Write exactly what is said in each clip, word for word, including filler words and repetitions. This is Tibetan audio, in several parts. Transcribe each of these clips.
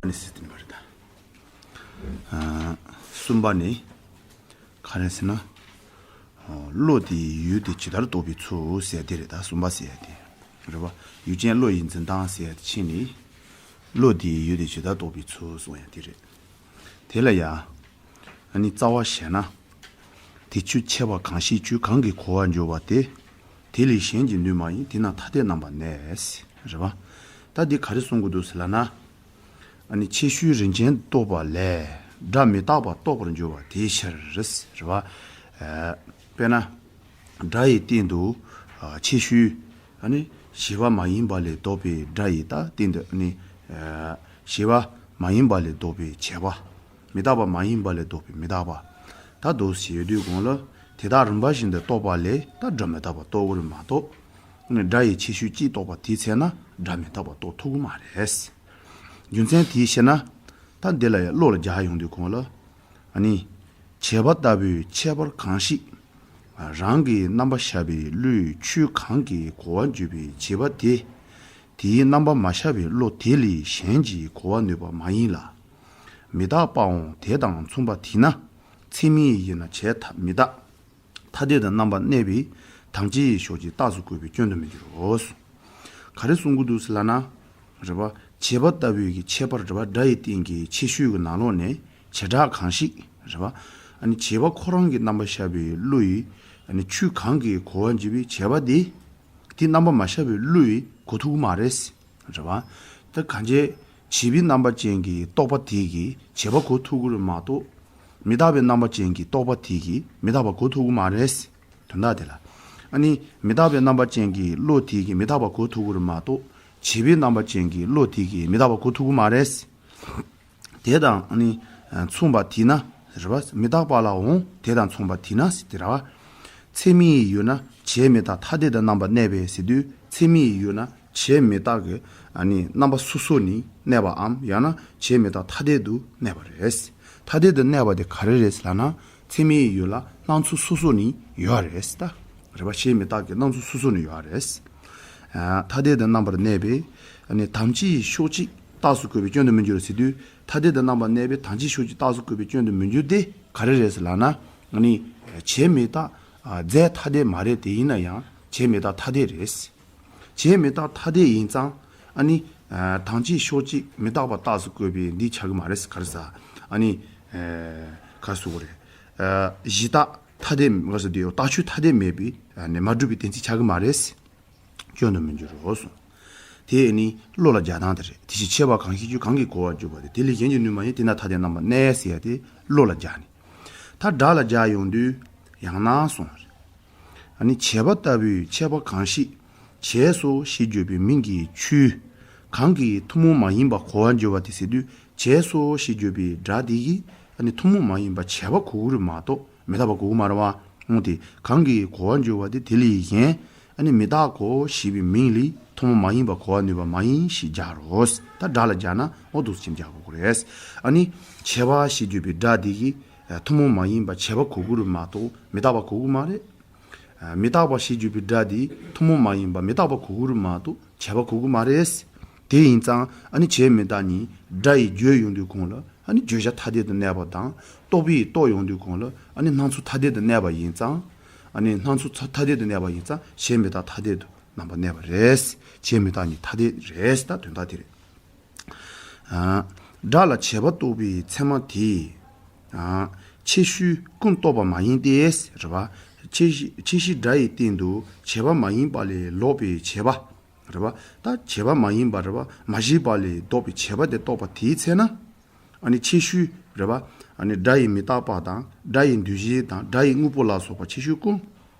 ནི་ཟེར་དེ་ནི་མ་རེད་ད། ཨ། གསུམ་པ་ནི་ག་རེ་ཟེར་ན། བློ་དེའི་ཡུལ་དེ་ཇི་ལྟར་རྟོགས་པའི་ཚུལ་ཟེར་དེ་རེད་ད། གསུམ་པ་ཟེར་ཡ་དེ་རེད་བ། ཡུལ་ཅན་བློ་ཡི་འཛིན་སྟངས་ཟེར་ཡ་དེ་ཕྱིན་ནི། བློ་དེའི་ཡུལ་དེ་ཇི་ལྟར་རྟོགས་པའི་ཚུལ་གསུང་ཡ་དེ་རེད། དེ་ལ་ཡང་། ཨ་ནི་རྩ་བ་བཤད་ན། དེ་ཆོས་ཆེ་བ་གང་ཞིག་ཆོས་གང་གིས་གོ་བར་འགྱུར་བ་དེ། དེ་ལས་གཞན་གྱིས་ནུས་མ་ཡིན། དེས་ན་ཐ་དད་རྣམ་པར་གནས། རེད་བ། ད་འདི་ག་རེ་གསུང་གི་འདུག་ཟེར་ལབ་ན། ཨ་ནི་ཁྱད་ཆོས་རིན་ཆེན་རྟོགས་པ་ལས་སྒྲ་མི་རྟག་པ་རྟོགས་པར་འགྱུར་བ་དེའི་ཕྱིར། རེད་བ། ཨ། དཔེར་ན། སྒྲ་ཡི་སྟེང་དུ། ཨ། ཁྱད་ཆོས། ཨ་ནི་བྱས་པ་མ་ཡིན་པ་ལས་ལྡོག་པའི་སྒྲ་ཡི་ད་སྟེང་དུ། ཨ་ནི། ཨ། བྱས་པ་མ་ཡིན་པ་ལས་ལྡོག་པའི་བྱས་པ། མི་རྟག་པ་མ་ཡིན་པ་ལས་ལྡོག་པའི་མི་རྟག་པ། ད་དུ་ཞེས་དུས་གོང་ལ་དེ་དག་རིམ་པ་བཞིན་དུ་རྟོགས་པ་ལས་ད་སྒྲ་མི་རྟག་པ་རྟོགས་པར་མ་གཏོགས། ཨ་ནི་སྒྲ་ཡི་ཁྱད་ཆོས་གཅིག་རྟོགས་པ་དེའི་ཚེ་ན་སྒྲ་མི་རྟག་པ་རྟོགས་ཐུབ་ཀྱི་མ་རེད། རྒྱུ་མཚན་དེའི་ཕྱིར་ན། ད་འདི་ལ་ཡང་བློ་ལ་སྦྱར་ཡོང་དུས་གོང་ལ། ཨ་ནི། བྱས་པ་ལྟ་བུའི་ཁྱད་པར་གང་ཞིག་རང་གི་རྣམ་པར་ཤར་བའི་བློས་ཆོས་གང་གིས་གོ་བར་འགྱུར་བའི་བྱས་པ་དེ། དེའི་རྣམ་པར་མ་ཤར་བའི་བློ་དེ་ལས་གཞན་གྱིས་གོ་བར་ནུས་པ་མ་ཡིན་ལ། མི་རྟག་པའང་དེ་དང་མཚུངས་པ་དེས་ན། ཚད་མའི་ཡུལ་ན་བྱས་མི་རྟག་ཐ་དད་དུ་རྣམ་པར་གནས་པའི་དམ་བཅའི་ཕྱོགས་ཀྱི་རྟགས་སུ་བཀོད་པའི་སྐྱོན་དུ་མི་འགྱུར་རོ། ག་རེ་གསུང་གི་འདུག་ཟེར་ལབ་ན། རེད་བ། བྱས་པ་ལྟ་བུའི་གི་ཁྱད་པར། རེད་བ། སྒྲ་ཡི་སྟེང་གི་ཁྱད་ཆོས་ཀྱི་ནང་ལོགས་ནས་བྱེ་བྲག་གང་ཞིག་རེད་བ། ཨ་ནི་བྱས་པ་ཁོ་རང་གི་རྣམ་པར་ཤར་བའི་བློ་ཡིས། ཨ་ནི་ཆོས་གང་གིས་གོ་བར་འགྱུར་བའི་བྱས་པ་དེ། དེ་རྣམ་པར་མ་ཤར་བའི་བློ་ཡིས་གོ་ཐུབ་ཀྱི་མ་རེད། རེད་བ། ད་གང་བྱས། བྱས་པའི་རྣམ་པ་ཅན་གྱི་རྟོག་པ་དེ་གིས་བྱས་པ་གོ་ཐུབ་ཀྱི་རེད་མ་གཏོགས། མི་རྟག་པའི་རྣམ་པ་ཅན་གྱི་རྟོག་པ་དེ་གིས་མི་རྟག་པ་གོ་ཐུབ་ཀྱི་མ་རེད། དོན་དག་དེ་ལ། ཨ་ནི་མི་རྟག་པའི་རྣམ་པ་ཅན་གྱི་བློ་དེ་གིས་མི་རྟག་པ་གོ་ཐུབ་ཀྱི་རེད་མ་གཏོགས། བྱས་པའི་རྣམ་པ་ཅན་གྱི་བློ་དེ་གིས་མི་རྟག་པ་གོ་ཐུབ་ཀྱི་མ་རེད། དེ་དང་ཨ་ནི་མཚུངས་པ་དེས་ན། རེད་བ། མི་རྟག་པ་ལའང་དེ་དང་མཚུངས་པ་དེས་ན་ཟེར་དེ་རེད་བ། ཚད་མའི་ཡུལ་ན་བྱས་མི་རྟག་ཐ་དད་དུ་རྣམ་པར་གནས་པས་ཟེར་དུས། ཚད་མའི་ཡུལ་ན་བྱས་མི་རྟག་གི་ཨ་ནི་རྣམ་པ་སོ་སོ་ནས་གནས་པའམ། ཡང་ན་བྱས་མི་རྟག་ཐ་དད་དུ་གནས་པ་རེད། ཐ་དད་དུ་གནས་པ་དེ་ག་རེ་རེད་ཟེར་ལབ་ན། ཚད་མའི་ཡུལ་ལ་སྣང་ཚུལ་སོ་སོ་ནས་ཡོད་རེད་ད། རེད་བ། བྱས་མི་རྟག་གི་སྣང་ཚུལ་སོ་སོ་ནས་ཡོད་རེད། ཨ། ཐ་དད་དུ་རྣམ་པར་གནས་པའི་ཨ་ནི་དམ་བཅའི་ཕྱོགས་གཅིག་རྟགས་སུ་བཀོད་པའི་སྐྱོན་དུ་མི་འགྱུར་ཟེར་དུས། ཐ་དད་དུ་རྣམ་པར་གནས་པའི་དམ་བཅའི་ཕྱོགས་གཅིག་རྟགས་སུ་བཀོད་པའི་སྐྱོན་དུ་མི་འགྱུར་ཏེ་ག་རེ་རེད་ཟེར་ལབ་ན། ཨ་ནི་བྱས་མི་རྟག་ཨ། རྫས་ཐ་དད་མ་རེད། དེ་ཡིན་ན་ཡང་བྱས་མི་རྟག་ཐ་དད་རེད། བྱས་མི་རྟག་ཐ་དད་ཡིན་ཙང་། ཨ་ནི་ཨ། དམ་བཅའི་ཕྱོགས་གཅིག་མི་རྟག་པ་རྟགས་སུ་བཀོད་པའི་འདི་ཆགས་ཀྱི་མ་རེད། ག་རེ་ཟ། ཨ་ནི་ཨ། ག་རེ་ཟེར་དགོས་རེད། ཨ། གཞི་རྟགས་ཐ་དད། ག་རེ་ཟེར་དེ་ཡོད། རྟགས་ཆོས་ཐ་དད་མེད་པའི་ཨ་ནི་མ་གྲུབ་པའི་གཏན་ཚིགས་ཆགས་ཀྱི་མ་རེད། སྐྱོན་དུ་མི་འགྱུར་རོ་གསུངས། དེ་ནི་བློ་ལ་སྦྱར་སྟངས་དེ་རེད། དེ་བཞིན་ཆེ་བ་གང་ཞིག་ཆོས་གང་གིས་གོ་བར་འགྱུར་བ་དེ། དེ་ལས་གཞན་གྱིས་ནུས་མ་ཡིན། དེས་ན་ཐ་དད་རྣམ་པར་གནས་ཟེར་ཡ་དེ་བློ་ལ་སྦྱར་ནས། ད་སྒྲ་ལ་སྦྱར་ཡོང་དུས་ཡང་ན་གསུངས་རེད། ཨ་ནི་བྱས་པ་ལྟ་བུའི་ཁྱད་པར་གང་ཞིག་བྱས་སོ་ཞེས་བརྗོད་པའི་མིང་གི་ཆོས་གང་གིས་ཐུན་མོང་མ་ཡིན་པ་གོ་བར་འགྱུར་བ་དེ་ཟེར་དུས། བྱས་སོ་ཞེས་བརྗོད་པའི་སྒྲ་དེ་གིས་ཨ་ནི་ཐུན་མོང་མ་ཡིན་པ་བྱས་པ་གོ་གི་རེད་མ་གཏོགས། མི་རྟག་པ་གོ་གི་མ་རེད་བ། འོ་དེ་གང་གིས་གོ་བར་འགྱུར་བ་དེ། དེ་ལས་གཞན་ཨ་ནི་མི་རྟག་གོ་ཞེས་པའི་མིང་ལས་ཐུན་མོང་མ་ཡིན་པ་གོ་བར་ནུས་པ་མ་ཡིན་ཞེས་སྦྱར་རོ། ད་སྒྲ་ལ་སྦྱར་ན་འོ་འདུག་སེ་སྦྱར་དགོས་ཀྱི་རེད། ཨ་ནི་བྱས་པ་ཞེས་བརྗོད་པའི་སྒྲ་དེ་གིས་ཐུན་མོང་མ་ཡིན་པ་བྱས་པ་གོ་གི་རེད་མ་གཏོགས་མི་རྟག་པ་གོ་གི་མ་རེད། མི་རྟག་པ་ཞེས་བརྗོད་པའི་སྒྲ་དེ་ཐུན་མོང་མ་ཡིན་པ་མི་རྟག་པ་གོ་གི་རེད་མ་གཏོགས་བྱས་པ་གོ་གི་མ་རེད། དེ་ཡིན་ཙང་ཨ་ནི་བྱས་མི་རྟག་གཉིས་སྒྲ་ཡིས་བརྗོད་ཡོང་དུས་གོང་ལ། ཨ་ནི་བརྗོད་བྱ་ཐ་དད་དུ་གནས་པ་དང་། རྟོག་པས་རྟོགས་ཡོང་དུས་གོང་ལ། ཨ་ནི་སྣང་ཚུལ་ཐ་དད་དུ་གནས་པ་ཡིན་ཙང་། ཨ་ནི་སྣང་ཚུལ་ཐ་ཐ་དད་དུ་གནས་པ་ཡིན་ཙང་བྱས་མི་རྟག་ཐ་དད་དུ་རྣམ་པར་གནས་པ་རེད། བྱས་མི་རྟག་གཉིས་ཐ་དད་རེད། ད་དོན་དག་དེ་རེད། ཨ། སྒྲ་ལ་བྱས་པ་རྟོགས་པའི་ཚད་མ་དེས། ཨ། ཁྱད་ཆོས་ཀུན་རྟོགས་པ་མ་ཡིན་ཏེ། རེད་བ། ཁྱད་ཁྱད་གཞི་སྒྲ་ཡི་སྟེང་དུ་བྱས་པ་མ་ཡིན་པ་ལས་ལྡོག་པའི་བྱས་པ། རེད་བ། ད་བྱས་པ་མ་ཡིན་པ་རེད་བ། མ་གཞི་པ་ལས་ལྡོག་པའི་བྱས་པ་དེ་རྟོགས་པ་དེའི་ཚེ་ན། ཨ་ནི་ཁྱད་ཆོས་རེད་བ། ཨ་ནི་སྒྲ་ཡི་མི་རྟག་པ་དང་། སྒྲ་ཡི་འདུ་བྱེད་དང་། སྒྲ་ཡི་དངོས་པོ་ལ་སོགས་པ་ཁྱད་ཆོས་ཀུན་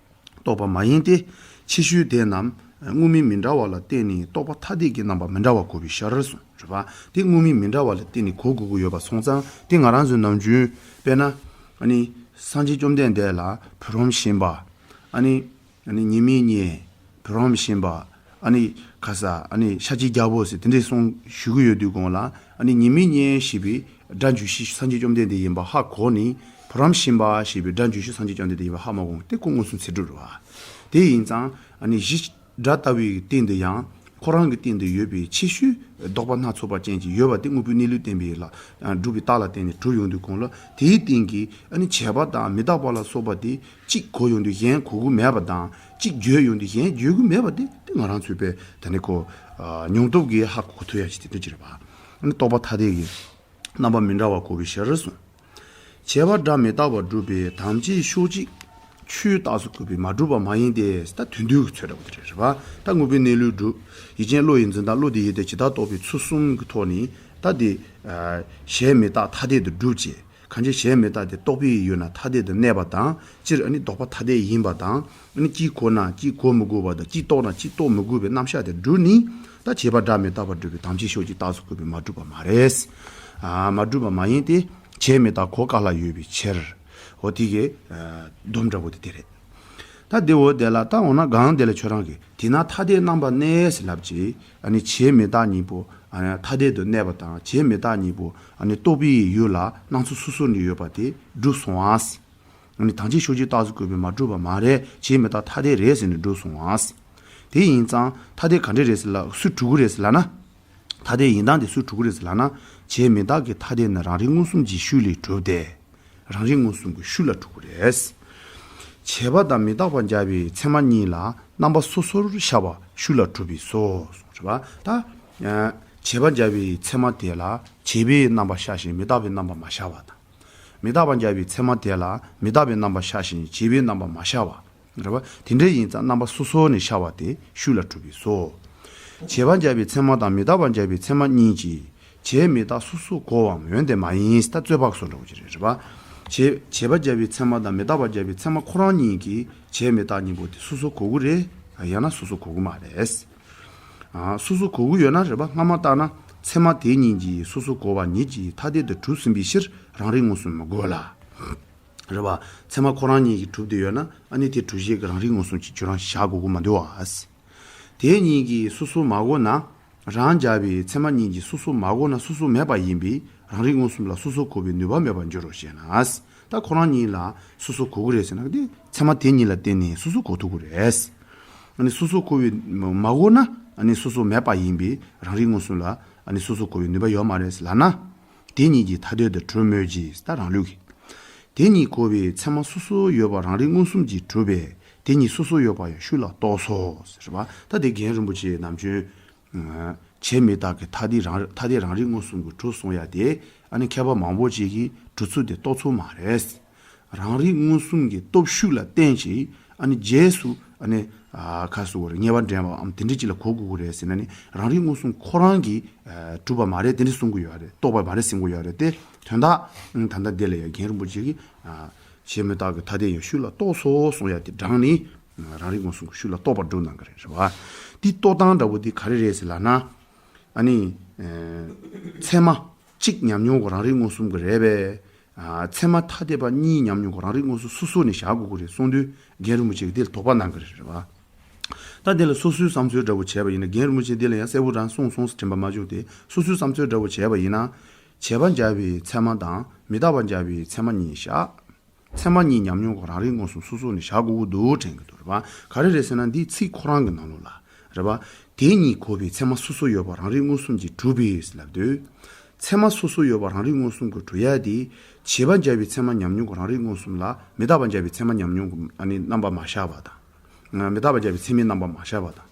རྟོགས་པ་མ་ཡིན་ཏེ། ཁྱད་ཆོས་དེ་རྣམས་དངོས་མིང་མི་འདྲ་བ་ལ་བརྟེན་ནས་རྟོག་པ་ཐ་དད་ཀྱི་རྣམ་པ་མི་འདྲ་བ་གོ་བའི་ཕྱིར་གསུངས། རེད་བ། དེ་དངོས་མིང་མི་འདྲ་བ་ལ་བརྟེན་ནས་གོ་དགོས་ཀྱི་ཡོད་པ་སོང་ཙང་། དེ་ང་རང་ཚོའི་ནམ་རྒྱུན་དཔེར་ན། ཨ་ནི་སངས་རྒྱས་བཅོམ་ལྡན་འདས་ལ་བུ་རམ་ཤིང་པ། ཨ་ནི། ཨ་ནི་ཉི་མའི་གཉེན། བུ་རམ་ཤིང་པ། ཨ་ནི་ག་ས། ཨ་ནི་ཤཱཀྱའི་རྒྱལ་པོ་ཟེར་དེ་འདྲའི་གསུང་ཞུ་གི་ཡོད་དུས་གོང་ལ། ཨ་ནི་ཉི་མའི་གཉེན་ཞེས་པའི་སྒྲ་འཇུག་གཞི་སངས་རྒྱས་བཅོམ་ལྡན་འདས་ཡིན་པ་ཧ་གོ་ནས། བུ་རམ་ཤིང་པ་ཞེས་པའི་སྒྲ་འཇུག་གཞི་སངས་རྒྱས་བཅོམ་ལྡན་འདས་ཡིན་པ་ཧ་མ་གོ་དེ་ཁོ་མངོན་སུམ་ཚིག་གྲུབ་རེད་བ། དེ་ཡིན་ཙང་ཨ་ནི་གཞི་སྒྲ་ལྟ་བུའི་སྟེང་དུ་ཡང་ ཁོ་རང་གི་སྟེང་དུ་ཡོད་པའི་ཆེ་ཤོས་ལྡོག་པ་སྣ་ཚོགས་པ་ཅན་ཅིག་ཡོད་པ་དེ་དངོས་པོའི་གནས་ལུགས་བསྟན་པའི་ལ་སྒྲུབ་པའི་རྟགས་ལ་བརྟེན་ནས་གྲུབ་ཡོང་དུས་གོང་ལ། དེའི་སྟེང་གི་ཨ་ནི་བྱས་པ་དང་མི་རྟག་པ་ལ་སོགས་པ་དེ་གཅིག་གོ་ཡོང་དུས་གཞན་གོ་གི་མེད་པ་དང་། གཅིག་བརྗོད་ཡོང་དུས་གཞན་བརྗོད་གི་མེད་པ་དེ་དེ་ང་རང་ཚོའི་པས་ད་ནི་ཁོ་ཨ་མྱོང་སྟོབས་ཀྱིས་ཧ་གོ་ཐུབ་ཡ་ཅིག་དེ་འདྲ་ཅིག་རེད་པ། ཨ་ནི་རྟོག་པ་ཐ་དད་ཀྱི་རྣམ་པ་མི་འདྲ་བ་གོ་བའི་ཕྱིར་གསུངས། བྱས་པ་སྒྲ་མི་རྟག་པར་སྒྲུབ་པའི་དམ་བཅའི་ཕྱོགས་གཅིག་ཆོས་རྟགས་སུ་བཀོད་པས་མ་གྲུབ་པ་མ་ཡིན་ཏེ། ད་དོན་བསྡུ་གི་ཚོད་འདྲ་པོ་དེ་རེད་པ། ད་དངོས་པོའི་གནས་ལུགས་སྒྲུབ། ཡུལ་ཅན་བློ་ཡི་འཛིན་སྟངས། བློ་དེ་ཡུལ་དེ་ཇི་ལྟར་རྟོགས་པའི་ཚུལ་གསུམ་གྱི་ཐོག་ནས་ད་དེ་ཨ་བྱས་མི་རྟག་ཐ་དད་དུ་སྒྲུབ་བྱས། གང་ཕྱིར་བྱས་མི་རྟག་དེ་རྟོག་པའི་ཡུལ་ན་ཐ་དད་དུ་གནས་པ་དང་། སྤྱིར་ཨ་ནི་ལྡོག་པ་ཐ་དད་ཡིན་པ་དང་། ཨ་ནི་གཅིག་གོ་ན་གཅིག་གོ་མི་དགོས་པ་དང་། གཅིག་རྟོགས་ན་གཅིག་རྟོགས་མི་དགོས་པའི་རྣམ་གཞག་དེ་བསྒྲུབས་ནས། ད་བྱས་པ་སྒྲ་མི་རྟག་པར་སྒྲུབ་པའི་དམ་བཅའི་ཕྱོགས་གཅིག་རྟགས་སུ་བཀོད་པས་མ་གྲུབ་པ་མ་རེད། ཨ་མ་གྲུབ་པ་མ་ཡིན་ཏེ། བྱས་མི་རྟག་གོ་དཀའ་ལ་ཡོད་པའི་ཕྱིར། འོ་དེ་གའི་ཨ་སྡོམ་འདྲ་པོ་དེ་དེ་རེད། ད་དེ་འོ་དེ་ལ་ད་འོ་ན་གང་དེ་ལ་ཁྱོད་རང་གིས་དེས་ན་ཐ་དད་རྣམ་པ་གནས་ཟེར་ལབ་ཀྱི། ཨ་ནི་བྱས་མི་རྟག་གཉིས་པོ་ཨ་ནི་ཐ་དད་དུ་གནས་པ་དང་། བྱས་མི་རྟག་གཉིས་པོ་ཨ་ནི་རྟོག་པའི་ཡུལ་ལ་སྣང་ཚུལ་སོ་སོ་ནས་ཡོད་པ་དེ་གྲུབ་སོང་ཨ། ཨ་ནི་དམ་བཅའི་ཕྱོགས་གཅིག་རྟགས་སུ་བཀོད་པས་མ་གྲུབ་པ་མ་རེད། བྱས་མི་རྟག་ཐ་དད་རེད་ཟེར་ནས་གྲུབ་སོང་ཨ། དེ་ཡིན་ཙང་ཐ་དད་ག་འདྲ་རེད་ཟེར་ལ། སུ་གྲུབ་ཀྱི་རེད་ཟེར་ལབ་ན། ཐ་དད་ཡིན་སྟངས་དེ་སུ་གྲུབ་ཀྱི་རེད་ཟེར་ལབ་ན། བྱས་མི་རྟག་གི་ཐ་དད་ནི་རང་རིག་མངོན་སུམ་གྱི་ཤུགས་ལས་གྲུབ་སྟེ། རང་རིག་མངོན་སུམ་གྱི་ཤུགས་ལ་གྲུབ་ཀྱི་རེད། བྱས་པ་དང་མི་རྟག་པ་སྦྱར་བའི་ཚད་མ་གཉིས་ལ་རྣམ་པ་སོ་སོར་ཤར་བ་ཤུགས་ལ་གྲུབ་པས་སོ། གསུངས་པ་རེད་པ། ད་ཨ་བྱས་པ་སྦྱར་བའི་ཚད་མ་དེ་ལ་བྱས་པའི་རྣམ་པ་ཤར་ཞིང་མི་རྟག་པའི་རྣམ་པ་མ་ཤར་བ་དང་། མི་རྟག་པ་སྦྱར་བའི་ཚད་མ་དེ་ལ་མི་རྟག་པའི་རྣམ་པ་ཤར་ཞིང་བྱས་པའི་རྣམ་པ་མ་ཤར་བ། རེད་པ། དེ་འདྲ་ཡིན་ཙང་རྣམ་པ་སོ་སོ་ནས་ཤར་བ་དེ་ཤུགས་ལ་གྲུབ་པས་སོ། བྱས་པ་སྦྱར་བའི་ཚད་མ་དང་མི་རྟག་པ་སྦྱར་བའི་ཚད་མ་གཉིས་ཀྱིས་བྱས་མི་རྟག་སོ་སོ་གོ་བའམ་འོན་ཏེ་མ་ཡིན། ད་རྩོད་པ་སོགས་འདྲ་པོ་ཅིག་རེད། རེད་པ། བྱས་བྱས་པ་སྦྱར་བའི་ཚད་མ་དང་མི་རྟག་པ་སྦྱར་བའི་ཚད་མ་ཁོ་རང་གཉིས་ཀྱིས་བྱས་མི་རྟག་གཉིས་པོ་དེ་སོ་སོ་གོ་གི་རེད། ཡང་ན་སོ་སོ་གོ་གི་མ་རེད། ཨ་སོ་སོ་གོ་གི་ཡོད་ན། རེད་པ། སྔ་མ་ལྟར་ན་ཚད་མ་དེ་གཉིས་ཀྱིས་སོ་སོ་གོ་བ་ཉིད་ཀྱིས་ཐ་དད་དུ་གྲུབ་ཟིན་པའི་ཕྱིར་རང་རིག་མངོན་སུམ་མི་དགོས་ལ། རེད་པ། ཚད་མ་ཁོ་རང་ཉིད་ཀྱིས་གྲུབ་བསྡད་ཡོད་ན། ཨ་ནི་དེ་གྲུབ་བྱེད་ཀྱི་རང་རིག་མངོན་སུམ་གྱིས་ཁྱོད་རང་བཞག་དགོས་ཀྱི་མ་འདུག་བ། དེ་གཉིས་ཀྱིས་སོ་སོ་མ་གོ་ན། རང་སྦྱར་བའི་ཚད་མ་གཉིས་ཀྱིས་སོ་སོ་མ་གོ་ན་སོ་སོ་མེད་པ་ཡིན་པས་རང་རིག་མངོན་སུམ་ལ་སོ་སོ་གོ་བའི་ནུས་པ་མེད་པར་འགྱུར་རོ་ཞེ་ན། ད་ཁོ་རང་ཉིད་ལ་སོ་སོ་གོ་གི་རེད་ཟེར་ན། དེ་ཚད་མ་དེ་གཉིས་ལ་བརྟེན་ནས་སོ་སོ་གོ་ཐུབ་ཀྱི་རེད། ཨ་ནི་སོ་སོ་གོ་བའི་མ་གོ་ན་ཨ་ནི་སོ་སོ་མེད་པ་ཡིན་པས་རང་རིག་མངོན་སུམ་ལ་ཨ་ནི་སོ་སོ་གོ་བའི་ནུས་པ་ཡོད་མ་རེད་ལབ་ན། དེ་གཉིས་ཀྱིས་ཐ་དད་དུ་གྲུབ་མོད་ཀྱི། ད་རང་ལུགས་ཀྱིས། དེ་གཉིས་གོ་བའི་ཚད་མ་སོ་སོ་ཡོད་པ་རང་རིག་མངོན་སུམ་གྱིས་གྲུབ་པས་དེ་གཉིས་སོ་སོ་ཡོད་པ་ཡང་ཤུགས་ལ་རྟོགས་སོ་ཟེར་བ། ད་དེ་རྒན་རིན་པོ་ཆེས་ནམ་རྒྱུན་བྱས་མི་རྟག་གི་ཐ་དད་རང་ཐ་དད་རང་རིག་མངོན་སུམ་གྱིས་གྲུབ་གསུང་ཡ་དེ། ཨ་ནི་མཁས་པ་མང་པོ་ཅིག་གིས་གྲུབ་ཚུལ་དེ་རྟོགས་ཚུལ་མ་རེད། རང་རིག་མངོན་སུམ་གྱི་སྟོབས་ཤུགས་ལ་བརྟེན་ཅིང་། ཨ་ནི་རྗེས་སུ་ཨ་ནི་ཨ་ཁ་སུ་བར་ངེས་པ་འདྲེན་པའམ་དེ་འདྲ་ཅིག་ལ་གོ་དགོས་ཀྱི་རེད་ཟེར་ན་ནི། རང་རིག་མངོན་སུམ་ཁོ་རང་གིས་ཨ་གྲུབ་པ་མ་རེད། དེ་འདྲ་གསུང་གི་ཡོད་རེད། རྟོགས་པ་མ་རེད་གསུང་གི་ཡོད་རེད་དེ། དོན་དག་ད་ལྟ་འདི་ལ་ཡང་རྒན་རིན་པོ་ཆེ་གིས་ཨ་བྱས་མི་རྟག་གི་ཐ་དད་ཡང་ཤུགས་ལ་རྟོགས་སོ་གསུང་ཡ་དེ་དྲངས་ནས། རང་རིག་མངོན་སུམ་གྱི་ཤུགས་ལ་རྟོགས་པར་སྒྲུབ་གནང་གི་རེད། རེད་བ། འདི་རྟོགས་སྟངས་འདྲ་བོ་འདི་ག་རེ་རེད་ཟེར་ལབ་ན། ཨ་ནི་ཨ་ཚད་མ་གཅིག་ཉམས་མྱོང་གི་རང་རིག་མངོན་སུམ་གྱི་རེད་པས། ཨ་ཚད་མ་ཐ་དད་པ་གཉིས་ཉམས་མྱོང་གི་རང་རིག་མངོན་སུམ་སོ་སོ་ནས་བཞག་དགོས་ཀྱི་རེད་གསུངས་དུས། རྒན་རིན་པོ་ཆེ་གིས་འདི་ལ་དོགས་པ་གནང་གི་རེད། རེད་བ། ད་འདི་ལ་སོ་སོའི་བསམ་ཚུལ་འདྲ་བོ་བྱས་པ་ཡིན་ན། རྒན་རིན་པོ་ཆེས་འདི་ལ་ཡང་གསལ་པོ་རང་གསུངས་སོང་ཟེར་དྲན་པ་མ་བྱུང་སྟེ། སོ་སོའི་བསམ་ཚུལ་འདྲ་བོ་བྱས་པ་ཡིན་ན། བྱས་པ་སྦྱར་བའི་ཚད་མ་དང་མི་རྟག་པ་སྦྱར་བའི་ཚད་མ་གཉིས་བཞག། ཚད་མ་གཉིས་ཉམས་མྱོང་གི་རང་རིག་མངོན་སུམ་སོ་སོ་ནས་བཞག་དགོས་ཀྱི་འདུག་དྲན་གྱི་འདུག། རེད་བ། ག་རེ་རེད་ཟེར་ན། འདིའི་ཚིག་ཁོ་རང་གི་ནང་ལོགས་ལ། རེད་བ། དེ་གཉིས་གོ་བའི་ཚད་མ་སོ་སོ་ཡོད་པ་རང་རིག་མངོན་སུམ་གྱིས་གྲུབ་པས་ལབ་དུས། ཚད་མ་སོ་སོ་ཡོད་པ་རང་རིག་མངོན་སུམ་གྱིས་གྲུབ་ཡ་དེ། བྱས་པ་སྦྱར་བའི་ཚད་མ་ཉམས་མྱོང་གི་རང་རིག་མངོན་སུམ་ལ་མི་རྟག་པ་སྦྱར་བའི་ཚད་མ་ཉམས་མྱོང་གི་ཨ་ནི་རྣམ་པ་མ་ཤར་བ་དང་། མི་རྟག་པ་སྦྱར་བའི་ཚད་མའི་རྣམ་པ་མ་ཤར་བ་དང་།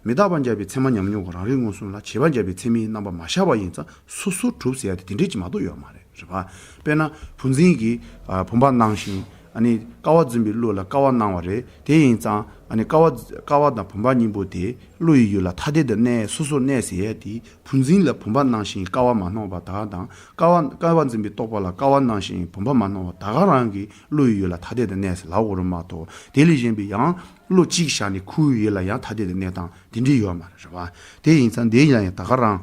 མི་རྟག་པ་སྦྱར་བའི་ཚད་མ་ཉམས་མྱོང་གི་རང་རིག་མངོན་སུམ་ལ་བྱས་པ་སྦྱར་བའི་ཚད་མའི་རྣམ་པ་མ་ཤར་བ་ཡིན་ཙང་སོ་སོར་གྲུབ་ཟེར་ཡ་དེ་དེ་འདྲས་ཅིག་མ་གཏོགས་ཡོད་མ་རེད། རེད་བ། དཔེར་ན་བུ་འཛིན་གྱིས་ཨ་བུམ་པ་སྣང་ཞིང་། ཨ་ནི་ཀ་བ་འཛིན་པའི་བློ་ལ་ཀ་བ་སྣང་བ་རེད། དེ་ཡིན་ཙང་ཨ་ནི་ཀ་བ་ཀ་བ་དང་བུམ་པ་གཉིས་པོ་དེ་བློ་ཡི་ཡུལ་ལ་ཐ་དད་དུ་གནས། སོ་སོར་གནས་ཟེར་ཡ་དེ། བུ་འཛིན་ལ་བུམ་པ་སྣང་ཞིང་ཀ་བ་མ་སྣང་བ་དག་དང་། ཀ་བ་ཀ་བ་འཛིན་པའི་རྟོག་པ་ལ་ཀ་བ་སྣང་ཞིང་བུམ་པ་མ་སྣང་བ་དག་ག་རང་གི་བློ་ཡི་ཡུལ་ལ་ཐ་དད་དུ་གནས་ཟེར་ལབ་དགོས་རེད་མ་གཏོགས། དེ་ལས་གཞན་པའི་ཡང་བློ་གཅིག་བཞག་ནས་ཁོའི་ཡུལ་ལ་ཡང་ཐ་དད་དུ་གནས་སྟངས་དེ་འདྲས་ཡོད་མ་རེད། རེད་བ། དེ་ཡིན་ཙང་འདི་ཡང་ཡང་དག་ག་རང་།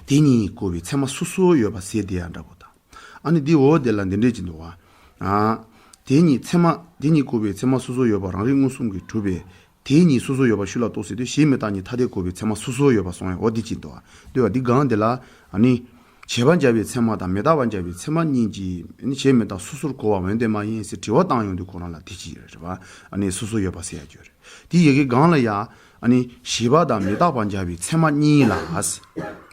དེ་གཉིས་གོ་བའི་ཚད་མ་སོ་སོ་ཡོད་པ་ཟེར་དེ་ཡང་འདྲ་པོ་དང་། ཨ་ནི་འདི་འོ་དེ་ལ་འདི་འདྲས་ཀྱི་འདུག་བ། ཨ། དེ་གཉིས་ཚད་མ་དེ་གཉིས་གོ་བའི་ཚད་མ་སོ་སོ་ཡོད་པ་རང་རིག་མངོན་སུམ་གྱིས་གྲུབ་པས། དེ་གཉིས་སོ་སོ་ཡོད་པ་ཤུགས་ལ་རྟོགས་ཟེར་དུས། བྱས་མི་རྟག་གཉིས་ཐ་དད་གོ་བའི་ཚད་མ་སོ་སོ་ཡོད་པ་སོང་ཡང་འོ་འདི་ཅི་འདུག་བ། འདུག་བ། འདི་གང་འདི་ལ་ཨ་ནི། བྱས་པ་འཇལ་བའི་ཚད་མ་དང་མི་རྟག་པ་འཇལ་བའི་ཚད་མ་གཉིས་ཀྱིས་ནི་བྱས་མི་རྟག་སོ་སོར་གོ་བ་འོན་ཏེ་མ་ཡིན་ཟེར་དྲི་བ་བཏང་ཡོང་དུས་ཁོ་རང་ལ་དེ་ཅི་ཡོད་རེད་པ། ཨ་ནི་སོ་སོ་ཡོད་པ་ཟེར་ཡ་ཅིག་ཡོད་རེད། དེ་ཡི་གེ་སྒང་ལ་ཡ། ཨ་ནི་བྱས་པ་དང་མི་རྟག་པ་འཇལ་བའི་ཚད་མ་གཉིས་ལ།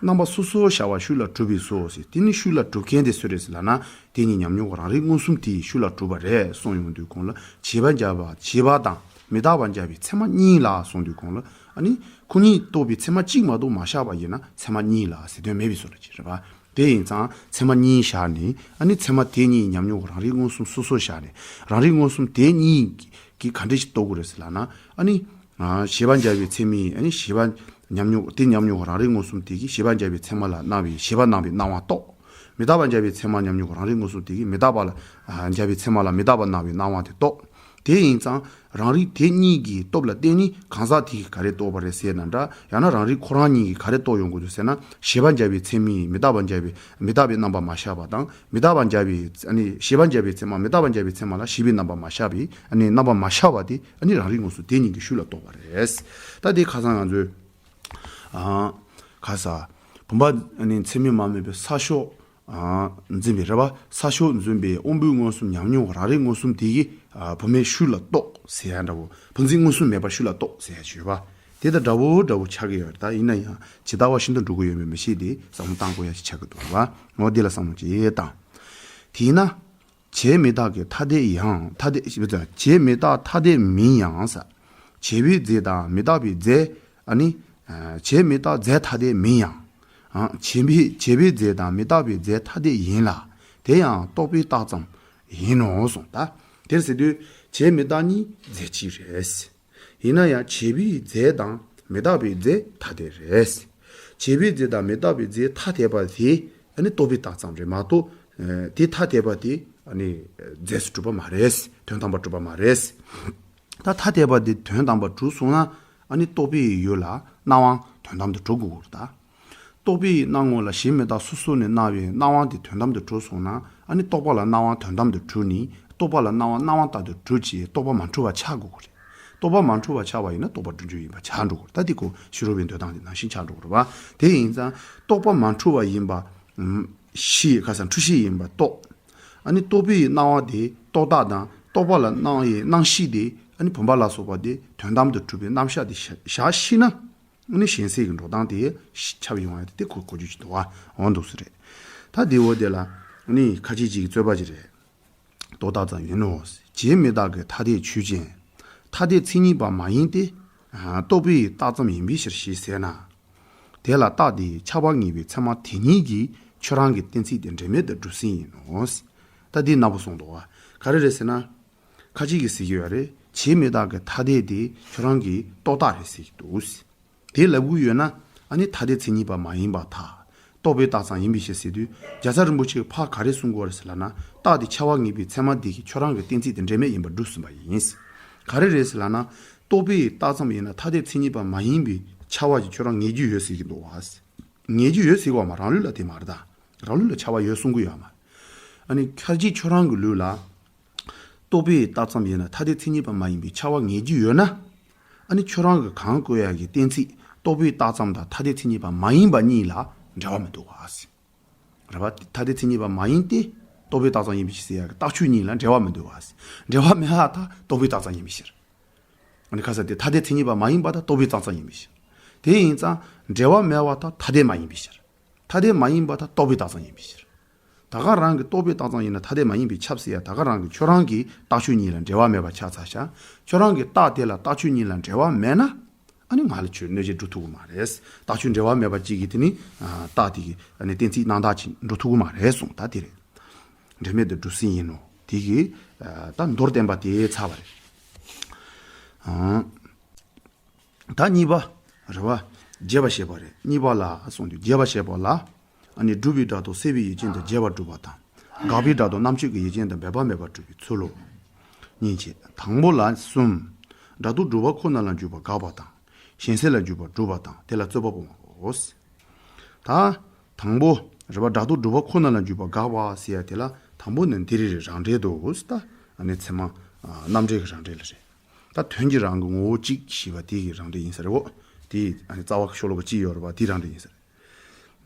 རྣམ་པ་སོ་སོར་བྱ་བ་ཤུགས་ལ་གྲུབ་པས་སོ་ཟེར། དེ་ནི་ཤུགས་ལ་གྲུབ་མཁན་དེ་སུ་རེད་ཟེར་ལབ་ན། དེ་ཉིད་ཉམས་མྱོང་གི་རང་རིག་མངོན་སུམ་དེས་ཤུགས་ལ་གྲུབ་པ་རེད་གསུངས་ཡོང་དུས་གོང་ལ་བྱས་པ་འཇལ་བ་བྱས་པ་དང་མི་རྟག་པ་འཇལ་བའི་ཚད་མ་གཉིས་ལ་གསུངས་དུས་གོང་ལ། ཨ་ནི་ཁོ་གཉིས་རྟོགས་པའི་ཚད་མ་གཅིག་མ་གཏོགས་མ་བཞག་པ་ཡིན་ན་ཚད་མ་གཉིས་ལ་ཟེར་དོན་མེད་པའི་བཟོ་འདྲ་ཅིག་རེད་པ། དེ་ཡིན་ཙང་ཚད་མ་གཉིས་བཞག་ནས། ཨ་ནི་ཚད་མ་དེ་གཉིས་ཉམས་མྱོང་གི་རང་རིག་མངོན་སུམ་སོ་སོར་བཞག་ནས། རང་རིག་མངོན་སུམ་དེ་གཉིས་ཀྱིས་ག་འདྲ་ཞིག་རྟོགས་དགོས་རེད་ཟེར་ལབ་ན། ཨ་ནི། ཨ། བྱས་པ་འཇལ་བའི་ཚད་མས། ཨ་ནི་བྱས་པ་ཉམས་མྱོང་དེ་ཉམས་མྱོང་གི་རང་རིག་མངོན་སུམ་དེ་གིས་བྱས་པ་འཇལ་བའི་ཚད་མ་ལ་སྣང་བའི་བྱས་པ་སྣང་བའི་སྣང་བ་རྟོགས། མི་རྟག་པ་འཇལ་བའི་ཚད་མ་ཉམས་མྱོང་གི་རང་རིག་མངོན་སུམ་དེ་གིས་མི་རྟག་པ་ལ། ཨ། འཇལ་བའི་ཚད་མ་ལ་མི་རྟག་པ་སྣང་བའི་སྣང་བ་དེ་རྟོགས། དེ་ཡིན་ཙང་རང་རིག་དེ་གཉིས་ཀྱི་སྟོབས་ལ་བརྟེན་ནས་གང་ཟག་དེས་ག་རེ་རྟོགས་པ་རེད་ཟེར་ན་འདྲ། ཡང་ན་རང་རིག་ཁོ་རང་ཉིད་ཀྱིས་ག་རེ་རྟོགས་ཡོང་དགོས་འདུག་ཟེར་ན། བྱས་པ་འཇལ་བའི་ཚད་མས་མི་རྟག་པ་འཇལ་བའི་མི་རྟག་པའི་རྣམ་པ་མ་བཞག་པ་དང་། མི་རྟག་པ་འཇལ་བའི། ཨ་ནི་བྱས་པ་འཇལ་བའི་ཚད་མ་མི་རྟག་པ་འཇལ་བའི་ཚད་མ་ལ་བྱས་པའི་རྣམ་པ་མ་བཞག་པའི། ཨ་ནི་རྣམ་པ་མ་བཞག་པ་དེ། ཨ་ནི་རང་རིག་མངོན་སུམ་དེ་ཉིད་ཀྱིས་ཤུགས་ལ་རྟོགས་པ་རེད། ད་དེ་ཁ་སང་ང་ཚོས། ཨ། ཁ་ས། བུམ་པ་ནི་ཚད་མས་མ་དམིགས་པའི་ས་ཕྱོགས། ཨ། འཛིན་པའི་རེད་པ། ས་ཕྱོགས་འཛིན་པའི་དབང་པོའི་མངོན་སུམ་ཉམས་མྱོང་རང་རིག་མངོན་སུམ་དེ་ཡིས། ཨ། བུམ་པའི་ཤུགས་ལ་རྟོགས་ཟེར་ཡ་འདྲ་བོ། བུམ་འཛིན་མངོན་སུམ་མེད་པར་ཤུགས་ལ་རྟོགས་ཟེར་ཡ་ཅིག་ཡོད་པ། དེ་དང་འདྲ་བོ་འདྲ་བོ་ཆགས་ཀྱི་ཡོད་རེད། ད་ཡིན་ན་ཡང་ཇི་ལྟ་བ་བཞིན་དུ་འགྲོ་གི་ཡོད་མེད་མི་ཤེས་ཏེ་བསམ་བློ་བཏང་དགོས་ཡ་ཅིག་ཆགས་ཀྱི་འདུག་རེད་པ། འོ་དེ་ལ་བསམ་བློ་ཅིག་བཏང་། དེས་ན། བྱས་མི་རྟག་གི་ཐ་དད་ཡང་ཐ་དད། བྱས་མི་རྟག་ཐ་དད་མིན་ཡང་ཟེར། བྱས་པའི་རྫས་དང་མི་རྟག་པའི་རྫས། ཨ་ནི། ཨ། བྱས་མི་རྟག་རྫས་ཐ་དད་མིན་ཡང་། ཨ། བྱས་པའི་བྱས་པའི་རྫས་དང་མི་རྟག་པའི་རྫས་ཐ་དད་ཡིན་ལ། དེ་ཡང་རྟོག་པས་བཏགས་ཙམ་ཡིན་ནོ་གསུངས། ད་དེར་ཟེར་དུས་བྱས་མི་རྟག་གཉིས་རྫས་གཅིག་རེད། ཡིན་ན་ཡང་བྱས་པའི་རྫས་དང་མི་རྟག་པའི་རྫས་ཐ་དད་རེད། བྱས་པའི་རྫས་དང་མི་རྟག་པའི་རྫས་ཐ་དད་པ་དེ། ཨ་ནི་རྟོག་པས་བཏགས་ཙམ་རེད་མ་གཏོགས། ཨ། དེ་ཐ་དད་པ་དེ། ཨ་ནི་རྫས་སུ་གྲུབ་པ་མ་རེད། དོན་དམ་པར་གྲུབ་པ་མ་རེད། ད་ཐ་དད་པ་དེ་དོན་དམ་པར་གྲུབ་སོང་ན། ཨ་ནི་རྟོག་པའི་ཡུལ་ལ་སྣང་བ་དོན་དམ་དུ་གྲུབ་དགོས་ཀྱི་རེད་ད། རྟོག་པའི་སྣང་ངོ་ལ་བྱས་མི་རྟག་སོ་སོ་ནས་སྣང་བའི་སྣང་བ་དེ་དོན་དམ་དུ་གྲུབ་སོང་ན། ཨ་ནི་རྟོག་པ་ལ་སྣང་བ་དོན་དམ་དུ་གྲུབ་ནས། རྟོག་པ་ལ་སྣང་བ་སྣང་བ་ལྟར་དུ་གྲུབ་ཅིང་རྟོག་པ་མ་འཁྲུལ་བ་ཆགས་དགོས་ཀྱི་རེད། རྟོག་པ་མ་འཁྲུལ་བ་ཆགས་པ་ཡིན་ན་རྟོག་པ་གྲུབ་འབྱུང་ཡིན་པ་ཆགས་འགྲོ་གི་རེད། ད་དེ་ཁོ་ཕྱི་རོལ་པའི་འདོད་སྟངས་དེ་ནང་བཞིན་ཆགས་འགྲོ་གི་རེད་པ། དེ་ཡིན་ཙང་རྟོག་པ་མ་འཁྲུལ་བ་ཡིན་པ། ཨུམ། ཤེས། ཁ་སང་འཁྲུལ་ཤེས་ཡིན་པ་རྟོགས། ཨ་ནི་རྟོག་པའི་སྣང་བ་དེ་རྟོག་བཏགས་དང་རྟོག་པ་ལ་སྣང་བའི་སྣང་གཞི་དེ། ཨ་ནི་བུམ་པ་ལ་སོགས་པ་དེ་དོན་དམ་དུ་གྲུབ་པའི་རྣམ་གཞག་དེ་བཞག་བཞག་ཤེས་ན། ཨ་ནི་གཞན་སེལ་གྱི་འགྲོ་སྟངས་དེ་ཁྱབ་ཡོང་བ་དེ་གོ་གོ་རྒྱུ་ཅིག་འདུག་པ། འོ་འདུག་སེ་རེད། ད་དེ་འོ་དེ་ལ་ཨ་ནི་ཁ་ཅིག་ཅིག་གི་རྩོད་པ་ཅིག་རེད། རྟོག་བཏགས་ཙམ་ཡིན་ནོ། བྱས་མི་རྟག་གི་ཐ་དད་ཆོས་ཅན། ཐ་དད་མཚན་ཉིད་པ་མ་ཡིན་ཏེ། རྟོག་པས་བཏགས་ཙམ་ཡིན་པའི་ཕྱིར་ཞེས་ཟེར་ན། དེ་ལ་རྟགས་དེ་ཁྱབ་པ་ངེས་པའི་ཚད་མ་དེ་ཉིད་ཀྱིས་ཁྱོད་རང་གི་གཏན་ཚིགས་དེ་འབྲེལ་མེད་དུ་གྲུབ་ཟིན་ཡིན་ནོ། ད་འདི་ནག་པོ་གསུངས་འདུག་པ། ག་རེ་རེད་ཟེར་ན། ཁ་ཅིག་གིས་ཟེར་གྱི་ཡོད་རེད། བྱས་མི་རྟག་གི་ཐ་དད་དེ་ཁྱོད་རང་གི་རྟོག་བཏགས་རེད་ཟེར་གྱི་འདུག། དེ་ལབ་དགོས་ཡོད་ན། ཨ་ནི་ཐ་དད་མཚན་ཉིད་པ་མ་ཡིན་པར་ཐལ། རྟོག་པས་བཏགས་ཙམ་ཡིན་པའི་ཕྱིར་ཟེར་དུས། རྒྱལ་ཚབ་རིན་པོ་ཆེས་ཕར་ག་རེ་གསུང་གི་ཡོད་རེད་ཟེར་ལབ་ན། རྟགས་དེ་ཁྱབ་པ་ངེས་པའི་ཚད་མ་དེ་གིས་ཁྱོད་རང་གི་གཏན་ཚིགས་དེ་འབྲེལ་མེད་ཡིན་པར་གྲུབ་ཟིན་པ་ཡིན། ག་རེ་རེད་ཟེར་ལབ་ན། རྟོག་པས་བཏགས་ཙམ་ཡིན་ན་ཐ་དད་མཚན་ཉིད་པ་མ་ཡིན་པའི་ཁྱབ་པ་ཞིག་ཁྱོད་རང་ངེས་ཀྱི་ཡོད་ཟེར་གྱི་འདུག་པ། ངེས་ཀྱི་ཡོད་ཟེར་གྱི་ཡོད་མ་རེད། རང་ལུགས་ལ་དེ་མ་རེད་ད། རང་ལུགས་ལ་ཁྱབ་པ་ཡོད་གསུང་གི་ཡོད་མ་རེད། ཨ་ནི་ཁ་ཅིག་ཁྱོད་རང་གི་ལུགས་ལ། རྟོག་པས་བཏགས་ཙམ་ཡིན་ན་ཐ་དད་མཚན་ཉིད་པ་མ་ཡིན་པའི་ཁྱབ་པ་ངེས་ཀྱི་ཡོད་ན། ཨ་ནི་ཁྱོད་རང་གི་གང་བཀོད་ཡག་གི་གཏན་ཚིགས་རྟོག་པས་བཏགས་ཙམ་དང་ཐ་དད་མཚན་ཉིད་པ་མ་ཡིན་པ་གཉིས་ལ་འབྲེལ་བ་མི་འདུག་པ། རེད་པ། ཐ་དད་མཚན་ཉིད་པ་མ་ཡིན་ཏེ། རྟོག་པས་བཏགས་ཙམ་ཡིན་པའི་ཕྱིར་ཟེར་ཡག་གི་རྟགས་ཆོས་གཉིས་ལ་འབྲེལ་བ་མི་འདུག་པ། འབྲེལ་བ་མེད་པར་ཐལ། རྟོག་པས་བཏགས་ཙམ་ཡིན་པའི་ཕྱིར། ཨ་ནི་ཁ་ས་དེ་ཐ་དད་མཚན་ཉིད་པ་མ་ཡིན་པར་ཐལ། རྟོག་པས་བཏགས་ཙམ་ཡིན་པའི་ཕྱིར། དེ་ཡིན་ཙང་འབྲེལ་བ་མེད་པར་ཐལ། ཐ་དད་མ་ཡིན་པའི་ཕྱིར། ཐ་དད་མ་ཡིན་པར་ཐལ། རྟོག་པས་བཏགས་ཙམ་ཡིན་པའི་ཕྱིར། ད་ག་རང་གི་རྟོག་པས་བཏགས་ཙམ་ཡིན་ན་ཐ་དད་མ་ཡིན་པས་ཁྱབ་ཟེར་ཡ། ད་ག་རང་གི་ཁྱོད་རང་གི་རྟགས་ཆོས་གཉིས་ལ་འབྲེལ་བ་མེད་པ་ཆགས་ཚར་ཤག། ཁྱོད་རང་གི་རྟགས་དེ་ལ་རྟགས་ཆོས་གཉིས་ལ་འབྲེལ་བ་མེད་ན། ཨ་ནི་ང་ལ་ཁྱོད་གནོད་བྱེད་འགྲོ་ཐུབ་ཀྱི་མ་རེད། རྟགས་ཆོས་འབྲེལ་བ་མེད་པ་གཅིག་གིས་དེ་ནི། ཨ། རྟགས་དེ་གི་ཨ་ནི་གཏན་ཚིགས་རྣམ་དག་ཅིག་འགྲོ་ཐུབ་ཀྱི་མ་རེད་གསུངས། ད་དེ་རེད། འབྲེལ་མེད་དུ་གྲུབ་ཟིན་ཡིན་ནོ། དེ་གིས། ཨ། ད་མདོར་བསྟན་པ་དེ་ཚར་བ་རེད། ཨང་། ད་གཉིས་པ། རེད་པ། རྒྱས་པར་བཤད་པ་རེད། གཉིས་པ་ལ་གསུངས་དུས་རྒྱས་པར་བཤད་པ་ལ། ཨ་ནི་སྒྲུབ་པའི་སྒྲ་དོན་སེལ་བའི་ཡུལ་ཅན་དུ་རྒྱས་པར་སྒྲུབ་པ་དང་། དགག་པའི་སྒྲ་དོན་རྣམ་གཅོད་ཀྱི་ཡུལ་ཅན་དུ་འབད་པ་མེད་པར་སྒྲུབ་པའི་ཚུལ་ལོ། གཉིས་བྱས། དང་པོ་ལ་གསུམ། སྒྲ་རྟོག་སྒྲུབ་པ་ཁོ་ན་ལ་འཇུག་པ་དགག་པ་དང་། གཞན་སེལ་ལ་འཇུག་པ་སྒྲུབ་པ་དང་དེ་ལ་རྩོད་པ་སྤོང་བའོ། ད། དང་པོ། རེད་པ། སྒྲ་རྟོག་སྒྲུབ་པ་ཁོ་ན་ལ་འཇུག་པ་དགག་པ་ཟེར་ཡ་དེ་ལ་དང་པོ་ནི་འདི་རེད། རང་འགྲེལ་དུ་ད། ཨ་ནི་ཚད་མ། ཨ། རྣམ་འགྲེལ་གྱི་རང་འགྲེལ་ལ་རེད། ད་དོན་གྱི་རང་གི་ངོ་བོ་གཅིག་ཞེས་པ་དེ་གི་རང་འགྲེལ་ཡིན་ས་རེད་འོ། དེ་ཨ་ནི་རྩ་བ་ཤོ་ལོ་ཀ་གཅིག་ཡོད་རེད་པ། དེའི་རང་འགྲེལ་ཡིན་ས་རེད།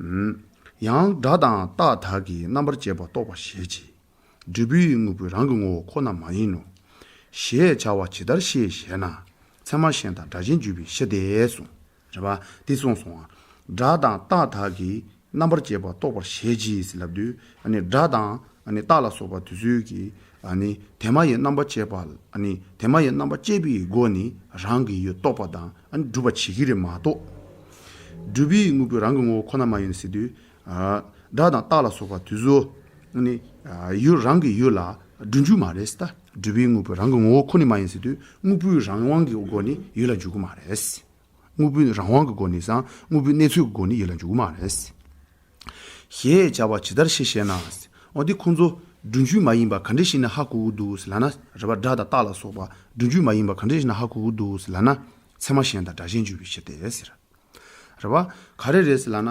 ཨུམ། ཡང་སྒྲ་དང་རྟགས་དག་གི་རྣམ་པར་བཅད་པ་རྟོགས་པར་བྱེད་ཀྱི། འབྲས་བུའི་དངོས་པོའི་རང་གི་ངོ་བོ་ཁོ་ན་མ་ཡིན་ནོ། ཞེས་བྱ་བ་ཇི་ལྟར་ཤེས་ཞེ་ན། ཚད་མ་གཞན་དང་སྒྲ་གཞན་བརྗོད་པའི་ཕྱིར་ཏེ་གསུངས། རེད་པ། དེ་གསུངས་སོང་ང་། སྒྲ་དང་རྟགས་དག་གི་རྣམ་པར་བཅད་པ་རྟོགས་པར་བྱེད་ཀྱི་ཟེར་ལབ་དུས། ཨ་ནི་སྒྲ་དང་ཨ་ནི་རྟགས་ལ་སོགས་པ་དེ་ཚོའི་གི་ཨ་ནི་དེ་མ་ཡི་རྣམ་པ་བཅད་པ། ཨ་ནི་དེ་མ་ཡི་རྣམ་པ་བཅད་པའི་སྒོ་ནས་རང་གི་ཡུལ་རྟོགས་པ་དང་ཨ་ནི་སྒྲུབ་པ་བྱེད་ཀྱི་རེད་མ་གཏོགས། འབྲས་བུའི་དངོས་པོའི་རང་གི་ངོ་བོ་ཁོ་ན་མ་ཡིན་ཟེར་དུས། ཨ་སྒྲ་དང་རྟགས་ལ་སོགས་པ་དེ་ཚོ་ཨ་ནི་ཨ་ཡུལ་རང་གི་ཡུལ་ལ་སྒྲུབ་རྒྱུ་མ་རེད་ཟེར། ད་འབྲས་བུའི་དངོས་པོའི་རང་གི་ངོ་བོ་ཁོ་ན་མ་ཡིན་ཟེར་དུས་དངོས་པོའི་རང་དབང་གི་སྒོ་ནས་ཡུལ་ལ་འཇུག་གི་མ་རེད། དངོས་པོའི་རང་དབང་གི་སྒོ་ནས་སང་དངོས་པོའི་གནས་ཚོད་ཀྱི་སྒོ་ནས་ཡུལ་ལ་འཇུག་གི་མ་རེད། ཞེས་བྱ་བ་ཇི་ལྟར་ཤེས་ཞེ་ན། འོ་དེ་ཁོང་ཚོ་སྒྲུབ་རྒྱུ་མ་ཡིན་པ་ག་འདྲ་ཞིག་ནས་ཧ་གོ་གི་འདུག་ཟེར་ལབ་ན། རེད་པ། སྒྲ་དང་རྟགས་ལ་སོགས་པ་སྒྲུབ་རྒྱུ་མ་ཡིན་པ་ག་འདྲ་ཞིག་ནས་ཧ་གོ་གི་འདུག་ཟེར་ལབ་ན། ཚད་མ་གཞན་དང་སྒྲ་གཞན་བརྗོད་པའི་ཕྱིར་ཏེ་ཟེར། རེད་པ། ག་རེ་རེད་ཟེར་ལབ་ན།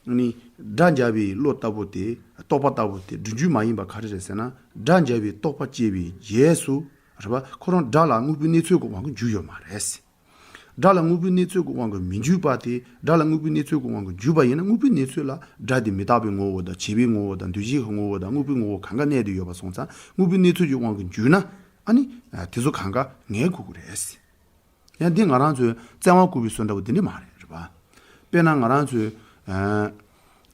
ནི་སྒྲ་འཇལ་བའི་བློ་ལྟ་བུ་དེ། རྟོག་པ་ལྟ་བུ་དེ་སྒྲུབ་རྒྱུ་མ་ཡིན་པ་ག་རེ་རེད་ཟེར་ན། སྒྲ་འཇལ་བའི་རྟོག་པ་སྐྱེས་པའི་རྗེས་སུ། རེད་པ། ཁོ་རང་སྒྲ་ལ་དངོས་པོའི་གནས་ཚོད་ཀྱི་དབང་གིས་འཇུག་ཡོད་མ་རེད། སྒྲ་ལ་དངོས་པོའི་གནས་ཚོད་ཀྱི་དབང་གིས་མི་འཇུག་པ་དེ། སྒྲ་ལ་དངོས་པོའི་གནས་ཚོད་ཀྱི་དབང་གིས་འཇུག་པ་ཡིན་ན། དངོས་པོའི་གནས་ཚོད་ལ་སྒྲ་དེ་མི་རྟག་པའི་ངོ་བོ་དང་། བྱས་པའི་ངོ་བོ་དང་། འདུས་བྱས་ཀྱི་ངོ་བོ་དང་། དངོས་པོའི་ངོ་བོ་གང་ག་གནས་བསྡད་ཡོད་པ་སོང་ཙང་། དངོས་པོའི་གནས་ཚོད་ཀྱི་དབང་གིས་འཇུག་ན། ཨ་ནི་དེ་ཚོ་གང་ག་ངེས་དགོས་ཀྱི་རེད། ཡང་འདི་ང་རང་ཚོའི་བཙན་དབང་བཀུར་བའི་སྲོལ་འདྲ་བོ་དེ་འདྲ་མ་རེད། རེད་པ། དཔེར་ན་ང་རང་ཚོའི་ཨ་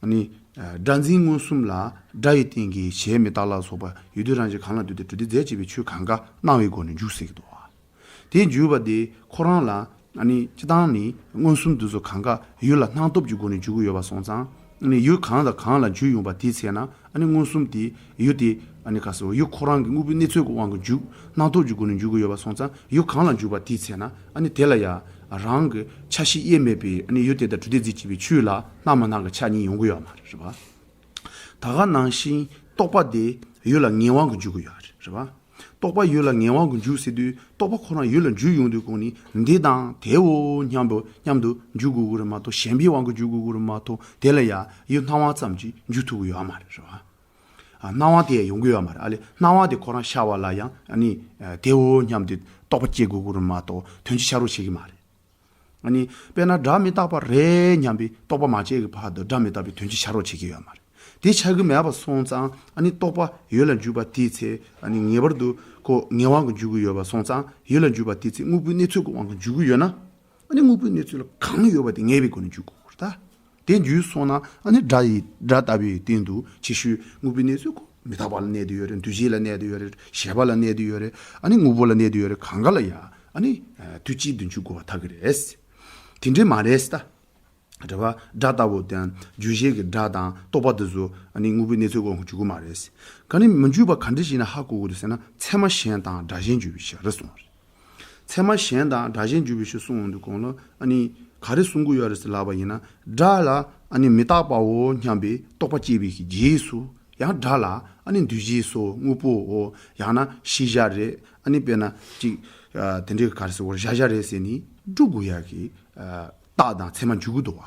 ནི་སྒྲ་འཛིན་མངོན་སུམ་ལ་སྒྲ་ཡི་སྟེང་གི་གཞལ་མི་རྟག་ལ་སོགས་པ་ཡུལ་དུས་རང་བཞིན་གང་ལ་ལྟོས་ཏེ་གྲུབ་སྡེ་རྫས་བཅས་པའི་ཆོས་གང་ག་སྣང་བའི་སྒོ་ནས་འཇུག་སྲིད་ཀྱི་འདུག་པ། དེ་འཇུག་པ་དེ་ཁོ་རང་ལ་ཨ་ནི་སྤྱིར་བཏང་ནི་མངོན་སུམ་དེ་ཚོ་གང་ག་ཡུལ་ལ་སྣང་སྟོབས་ཀྱི་སྒོ་ནས་འཇུག་གི་ཡོད་པ་སོང་ཙང་། ཨ་ནི་ཡུལ་གང་དང་གང་ལ་འཇུག་ཡོང་པ་དེའི་ཚེ་ན། ཨ་ནི་མངོན་སུམ་དེ་ཡུལ་དེ། ཨ་ནི་ག་ཟེར། ཡུལ་ཁོ་རང་གི་དངོས་པོའི་གནས་ཚོད་ཀྱི་དབང་གིས་འཇུག་སྣང་སྟོབས་ཀྱི་སྒོ་ནས་འཇུག་གི་ཡོད་པ་སོང་ཙང་། ཡུལ་གང་ལ་འཇུག་པ་དེའི་ཚེ་ན། ཨ་ནི་དེ་ལ་ཡང་རང་གི་ཆ་ཤས་དབྱེར་མེད་པའི། ཨ་ནི་ཡུལ་དེ་དང་གྲུབ་སྡེ་རྫས་བཅས་པའི་ཆོས་ལ་སྣང་མ་སྣང་གི་ཆ་གཉིས་ཡོང་གི་ཡོད་མ་རེད། རེད་པ། ད་ག་ནང་བཞིན་རྟོག་པ་དེ་ཡུལ་ལ་ངེས་དབང་གིས་འཇུག་གི་ཡོད་རེད། རེད་པ། རྟོག་པ་ཡུལ་ལ་ངེས་དབང་གིས་འཇུག་ཟེར་དུས། རྟོག་པ་ཁོ་རང་ཡུལ་ལ་འཇུག་ཡོང་དུས་སྒོ་ནས་འདི་དང་དེའོ་སྙམ་པོ་སྙམ་དུ་འཇུག་དགོས་ཀྱི་རེད་མ་གཏོགས། གཞན་པའི་དབང་གིས་འཇུག་དགོས་ཀྱི་རེད་མ་གཏོགས། དེ་ལ་ཡང་ཡུལ་སྣང་བ་ཙམ་གྱིས་འཇུག་ཐུབ་ཀྱི་ཡོད་མ་རེད། རེད་པ། ཨ་སྣང་བ་དེ་ཡང་ཡོང་གི་ཡོད་མ་རེད། ཨ་ལས་སྣང་བ་དེ་ཁོ་རང་ཤར་བ་ལ་ཡང་། ཨ་ནི་ཨ་དེའོ་སྙམ་སྟེ་རྟོག་པ་སྐྱེ་དགོས་ཀྱི་རེད་མ་གཏོགས། དོན་སྤྱི་ཤར་རོགས་བྱེད་ཀྱི་མ་རེད། ཨ་ནི་དཔེར་ན་སྒྲ་མི་རྟག་པ་རེད་སྙམ་པའི་རྟོག་པ་མ་སྐྱེས་ཀྱི་བར་དུ་སྒྲ་མི་རྟག་པའི་དོན་སྤྱི་ཤར་རོགས་བྱེད་ཀྱི་ཡོད་མ་རེད། དེ་ཆགས་ཀྱི་མེད་པ་སོང་ཙང་། ཨ་ནི་རྟོག་པ་ཡུལ་ལ་འཇུག་པ་དེའི་ཚེ། ཨ་ནི་ངེས་པར་དུ་ཁོ་ངེས་དབང་གིས་འཇུག་གི་ཡོད་པ་སོང་ཙང་། ཡུལ་ལ་འཇུག་པ་དེའི་ཚེ་དངོས་པོའི་གནས་ཚོད་ཀྱི་དབང་གིས་འཇུག་གི་ཡོད་ན། ཨ་ནི་དངོས་པོའི་གནས་ཚོད་ལ་གང་ཡོད་པ་དེ་ངེས་པའི་སྒོ་ནས་འཇུག་དགོས་རེད་ད། དེ་འཇུག་སོང་ན། ཨ་ནི་སྒྲ་ཡི། སྒྲ་ལྟ་བུའི་སྟེང་དུ་ཆེ་ཤོས་དངོས་པོའི་གནས་ཚོད་ཁོ་མི་རྟག་པ་ལ་གནས་བསྡད་ཡོད་རེད། འདུས་བྱས་ལ་གནས་བསྡད་ཡོད་རེད། ཤེས་པ་ལ་གནས་བསྡད་ཡོད་རེད། ཨ་ནི་དངོས་པོ་ལ་གནས་བསྡད་ཡོད་རེད། གང་ག་ལ་ཡང་ཨ་ནི་དུས་གཅིག་ཏུ་འཇུག་དགོས་པ་ཐག་གི་རེད། དེ་འདྲས་མ་རེད་ད། རེད་པ། སྒྲ་ལྟ་བུ་དང་རྗོད་བྱེད་ཀྱི་སྒྲ་དང་རྟོག་པ་དེ་ཚོ་ཨ་ནི་དངོས་པོའི་གནས་ཚོད་ཀྱི་དབང་གིས་འཇུག་གི་མ་རེད། ག་ནི་མི་འཇུག་པ་ག་འདྲ་ཞིག་ནས་ཧ་གོ་དགོས་རེད་ཟེར་ན། ཚད་མ་གཞན་དང་སྒྲ་གཞན་བརྗོད་པའི་ཕྱིར་རེད་གསུངས་པ་རེད། ཚད་མ་གཞན་དང་སྒྲ་གཞན་བརྗོད་པའི་ཕྱིར་གསུངས་ཡོང་དུས་གོང་ལ། ཨ་ནི་ག་རེ་གསུང་གི་ཡོད་རེད་ཟེར་ལབ་པ་ཡིན་ན། སྒྲ་ལ་ཨ་ནི་མི་རྟག་པའོ་སྙམ་པའི་རྟོག་པ་སྐྱེས་པའི་རྗེས་སུ། ཡང་སྒྲ་ལ་ཨ་ནི་འདུས་བྱས་སོ། དངོས་པོའོ། ཡང་ན་ཤེས་བྱ་རེད། ཨ་ནི་དཔེར་ན་ཅིག་ཨ་དེ་འདྲའི་ག་རེ་ཟེར་བ། བཞག་བཞག་རེད་ཟེར་ནས་སྒྲུབ་དགོས་ཡག་གི་ཨ་རྟགས་དང་ཚད་མ་འཇུག་གི་འདུག་བ།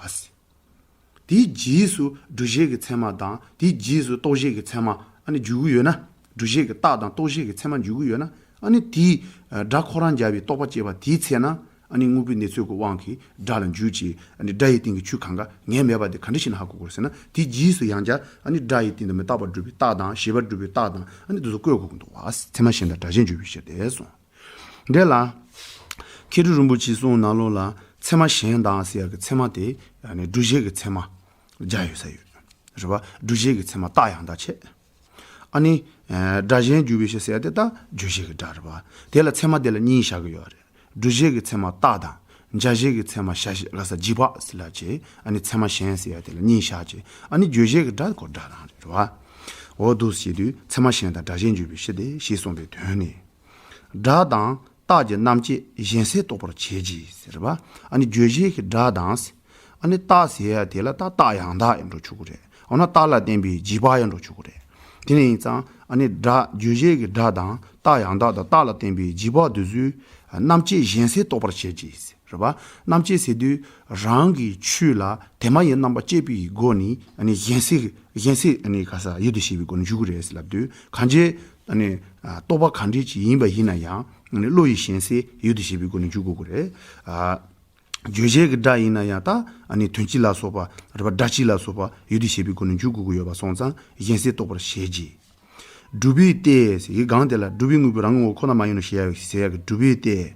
དེའི་རྗེས་སུ་སྒྲུབ་བྱེད་ཀྱི་ཚད་མ་དང་། དེའི་རྗེས་སུ་རྟོག་བྱེད་ཀྱི་ཚད་མ་ཨ་ནི་འཇུག་གི་ཡོད་ན། སྒྲུབ་བྱེད་ཀྱི་རྟགས་དང་རྟོག་བྱེད་ཀྱི་ཚད་མ་འཇུག་གི་ཡོད་ན། ཨ་ནི་དེའི་ཨ་སྒྲ་ཁོ་རང་འཇལ་བའི་རྟོག་པ་སྐྱེས་པ་དེའི་ཚེ་ན། ཨ་ནི་དངོས་པོའི་གནས་ཚོད་ཀྱི་དབང་གིས་སྒྲ་ལ་འཇུག་ཅིང་། ཨ་ནི་སྒྲ་ཡི་སྟེང་གི་ཆོས་གང་ག་ངེས་མེད་པ་དེ་ག་འདྲ་ཞིག་ནས་ཧ་གོ་དགོས་ཟེར་ན། དེའི་རྗེས་སུ་ཡང་བསྐྱར་ཨ་ནི་སྒྲ་ཡི་སྟེང་དུ་མི་རྟག་པ་སྒྲུབ་པའི་རྟགས་དང་། བྱས་པ་སྒྲུབ་པའི་རྟགས་དང་། ཨ་ནི་དེ་ཚོ་བཀོད་དགོས་ཀྱི་འདུག་བ། ཚད་མ་གཞན་དང་སྒྲ་གཞན་བརྗོད་པའི་ཕྱིར་ཏེ་གསུངས། འདི་ལ་མཁས་གྲུབ་རིན་པོ་ཆེའི་གསུང་ནང་ལོགས་ལ་ཚད་མ་གཞན་དང་ཟེར་ཡག་གི་ཚད་མ་དེ་ཨ་ནི་སྒྲུབ་བྱེད་ཀྱི་ཚད་མ་སྦྱར་ཡོད་ས་ཡོད། རེད་པ། སྒྲུབ་བྱེད་ཀྱི་ཚད་མ་རྟགས་ཡང་དག་བྱས། ཨ་ནི་ཨ་སྒྲ་གཞན་བརྗོད་པའི་ཕྱིར་ཟེར་ཡག་དེ་ད་རྗོད་བྱེད་ཀྱི་སྒྲ་རེད་པ། དེ་ལ་ཚད་མ་དེ་ལ་གཉིས་བཞག་གི་ཡོད་རེད། སྒྲུབ་བྱེད་ཀྱི་ཚད་མ་རྟགས་དང་། འཇལ་བྱེད་ཀྱི་ཚད་མ་བྱ་བྱེད་ལ་སོགས་འཇིག་པ་ཟེར་ལབ་བྱས། ཨ་ནི་ཚད་མ་གཞན་ཟེར་ཡག་དེ་ལ་གཉིས་བཞག་བྱས། ཨ་ནི་རྗོད་བྱེད་ཀྱི་སྒྲ་ཁོ་སྒྲ་རང་རེད་པ། འོ་འདུག་སེ་བྱེད་དུས་ཚད་མ་གཞན་དང་སྒྲ་གཞན་བརྗོད་པའི་ཕྱིར་ཏེ་ཞེས་གསུངས་པའི་དོན་ནི། སྒྲ་དང་རྟགས་ཀྱི་རྣམ་བཅད་གཞན་སེལ་རྟོགས་པར་བྱེད་ཀྱི་ཟེར་བ། ཨ་ནི་རྗོད་བྱེད་ཀྱི་སྒྲ་དང་། ཨ་ནི་རྟགས་ཟེར་ཡག་དེ་ལ་ད་རྟགས་ཡང་དག་ཡིན་འགྲོ་ཆོག་གི་རེད། འོ་ན་རྟགས་ལ་བརྟེན་པའི་འཇིག་པ་ཡིན་འགྲོ་ཆོག་གི་རེད། དེ་ནས་ཡིན་ཙང་ཨ་ནི་སྒྲ། རྗོད་བྱེད་ཀྱི་སྒྲ་དང་རྟགས་ཡང་དག་དང་། རྟགས་ལ་བརྟེན་པའི་འཇིག་པ་དེ་ཚོའི་རྣམ་བཅད་གཞན་སེལ་རྟོགས་པར་བྱེད་ཀྱི་ཟེར་བ། རྣམ་བཅད་ཟེར་དུས་རང་གི་ཆོས་ལ་དེ་མ་ཡི་རྣམ་པ་བཅད་པའི་སྒོ་ནས། ཨ་ནི་གཞན་སེལ། གཞན་སེལ་ཨ་ནི་ག་ས་ཡུལ་དུ་བྱེད་པའི་སྒོ་ནས་འཇུག་གི་རེད་ཟེར་ལབ་དུས། གང་ཅི། ཨ་ནི་ཨ་རྟོག་པ་གང་འདྲ་ཅིག་ཡིན་པ་ཡིན་ན་ཡང་། ཨ་ནི་བློ་ཡི་གཞན་སེལ་ཡུལ་དུ་བྱེད་པའི་སྒོ་ནས་འཇུག་དགོས་ཀྱི་རེད། ཨ་ བརྗོད་བྱའི་གི་སྒྲ་ཡིན་ན་ཡང་ད་ཨ་ནི་དོན་སྤྱི་ལ་སོགས་པ་རེད་པ། སྒྲ་སྤྱི་ལ་སོགས་པ་ཡུལ་དུ་བྱེད་པའི་སྒོ་ནས་འཇུག་དགོས་ཀྱི་ཡོད་པ་སོང་ཙང་གཞན་སེལ་རྟོགས་པར་བྱེད་ཀྱི། སྒྲུབ་པའི་སྟེ་ཟེར་གི་གང་དེ་ལ་སྒྲུབ་པའི་དངོས་པོའི་རང་གི་ངོ་བོ་ཁོ་ན་མ་ཡིན་ནོ་ཞེས་ཡ་ཟེར་ཡ་གི་སྒྲུབ་པའི་སྟེ།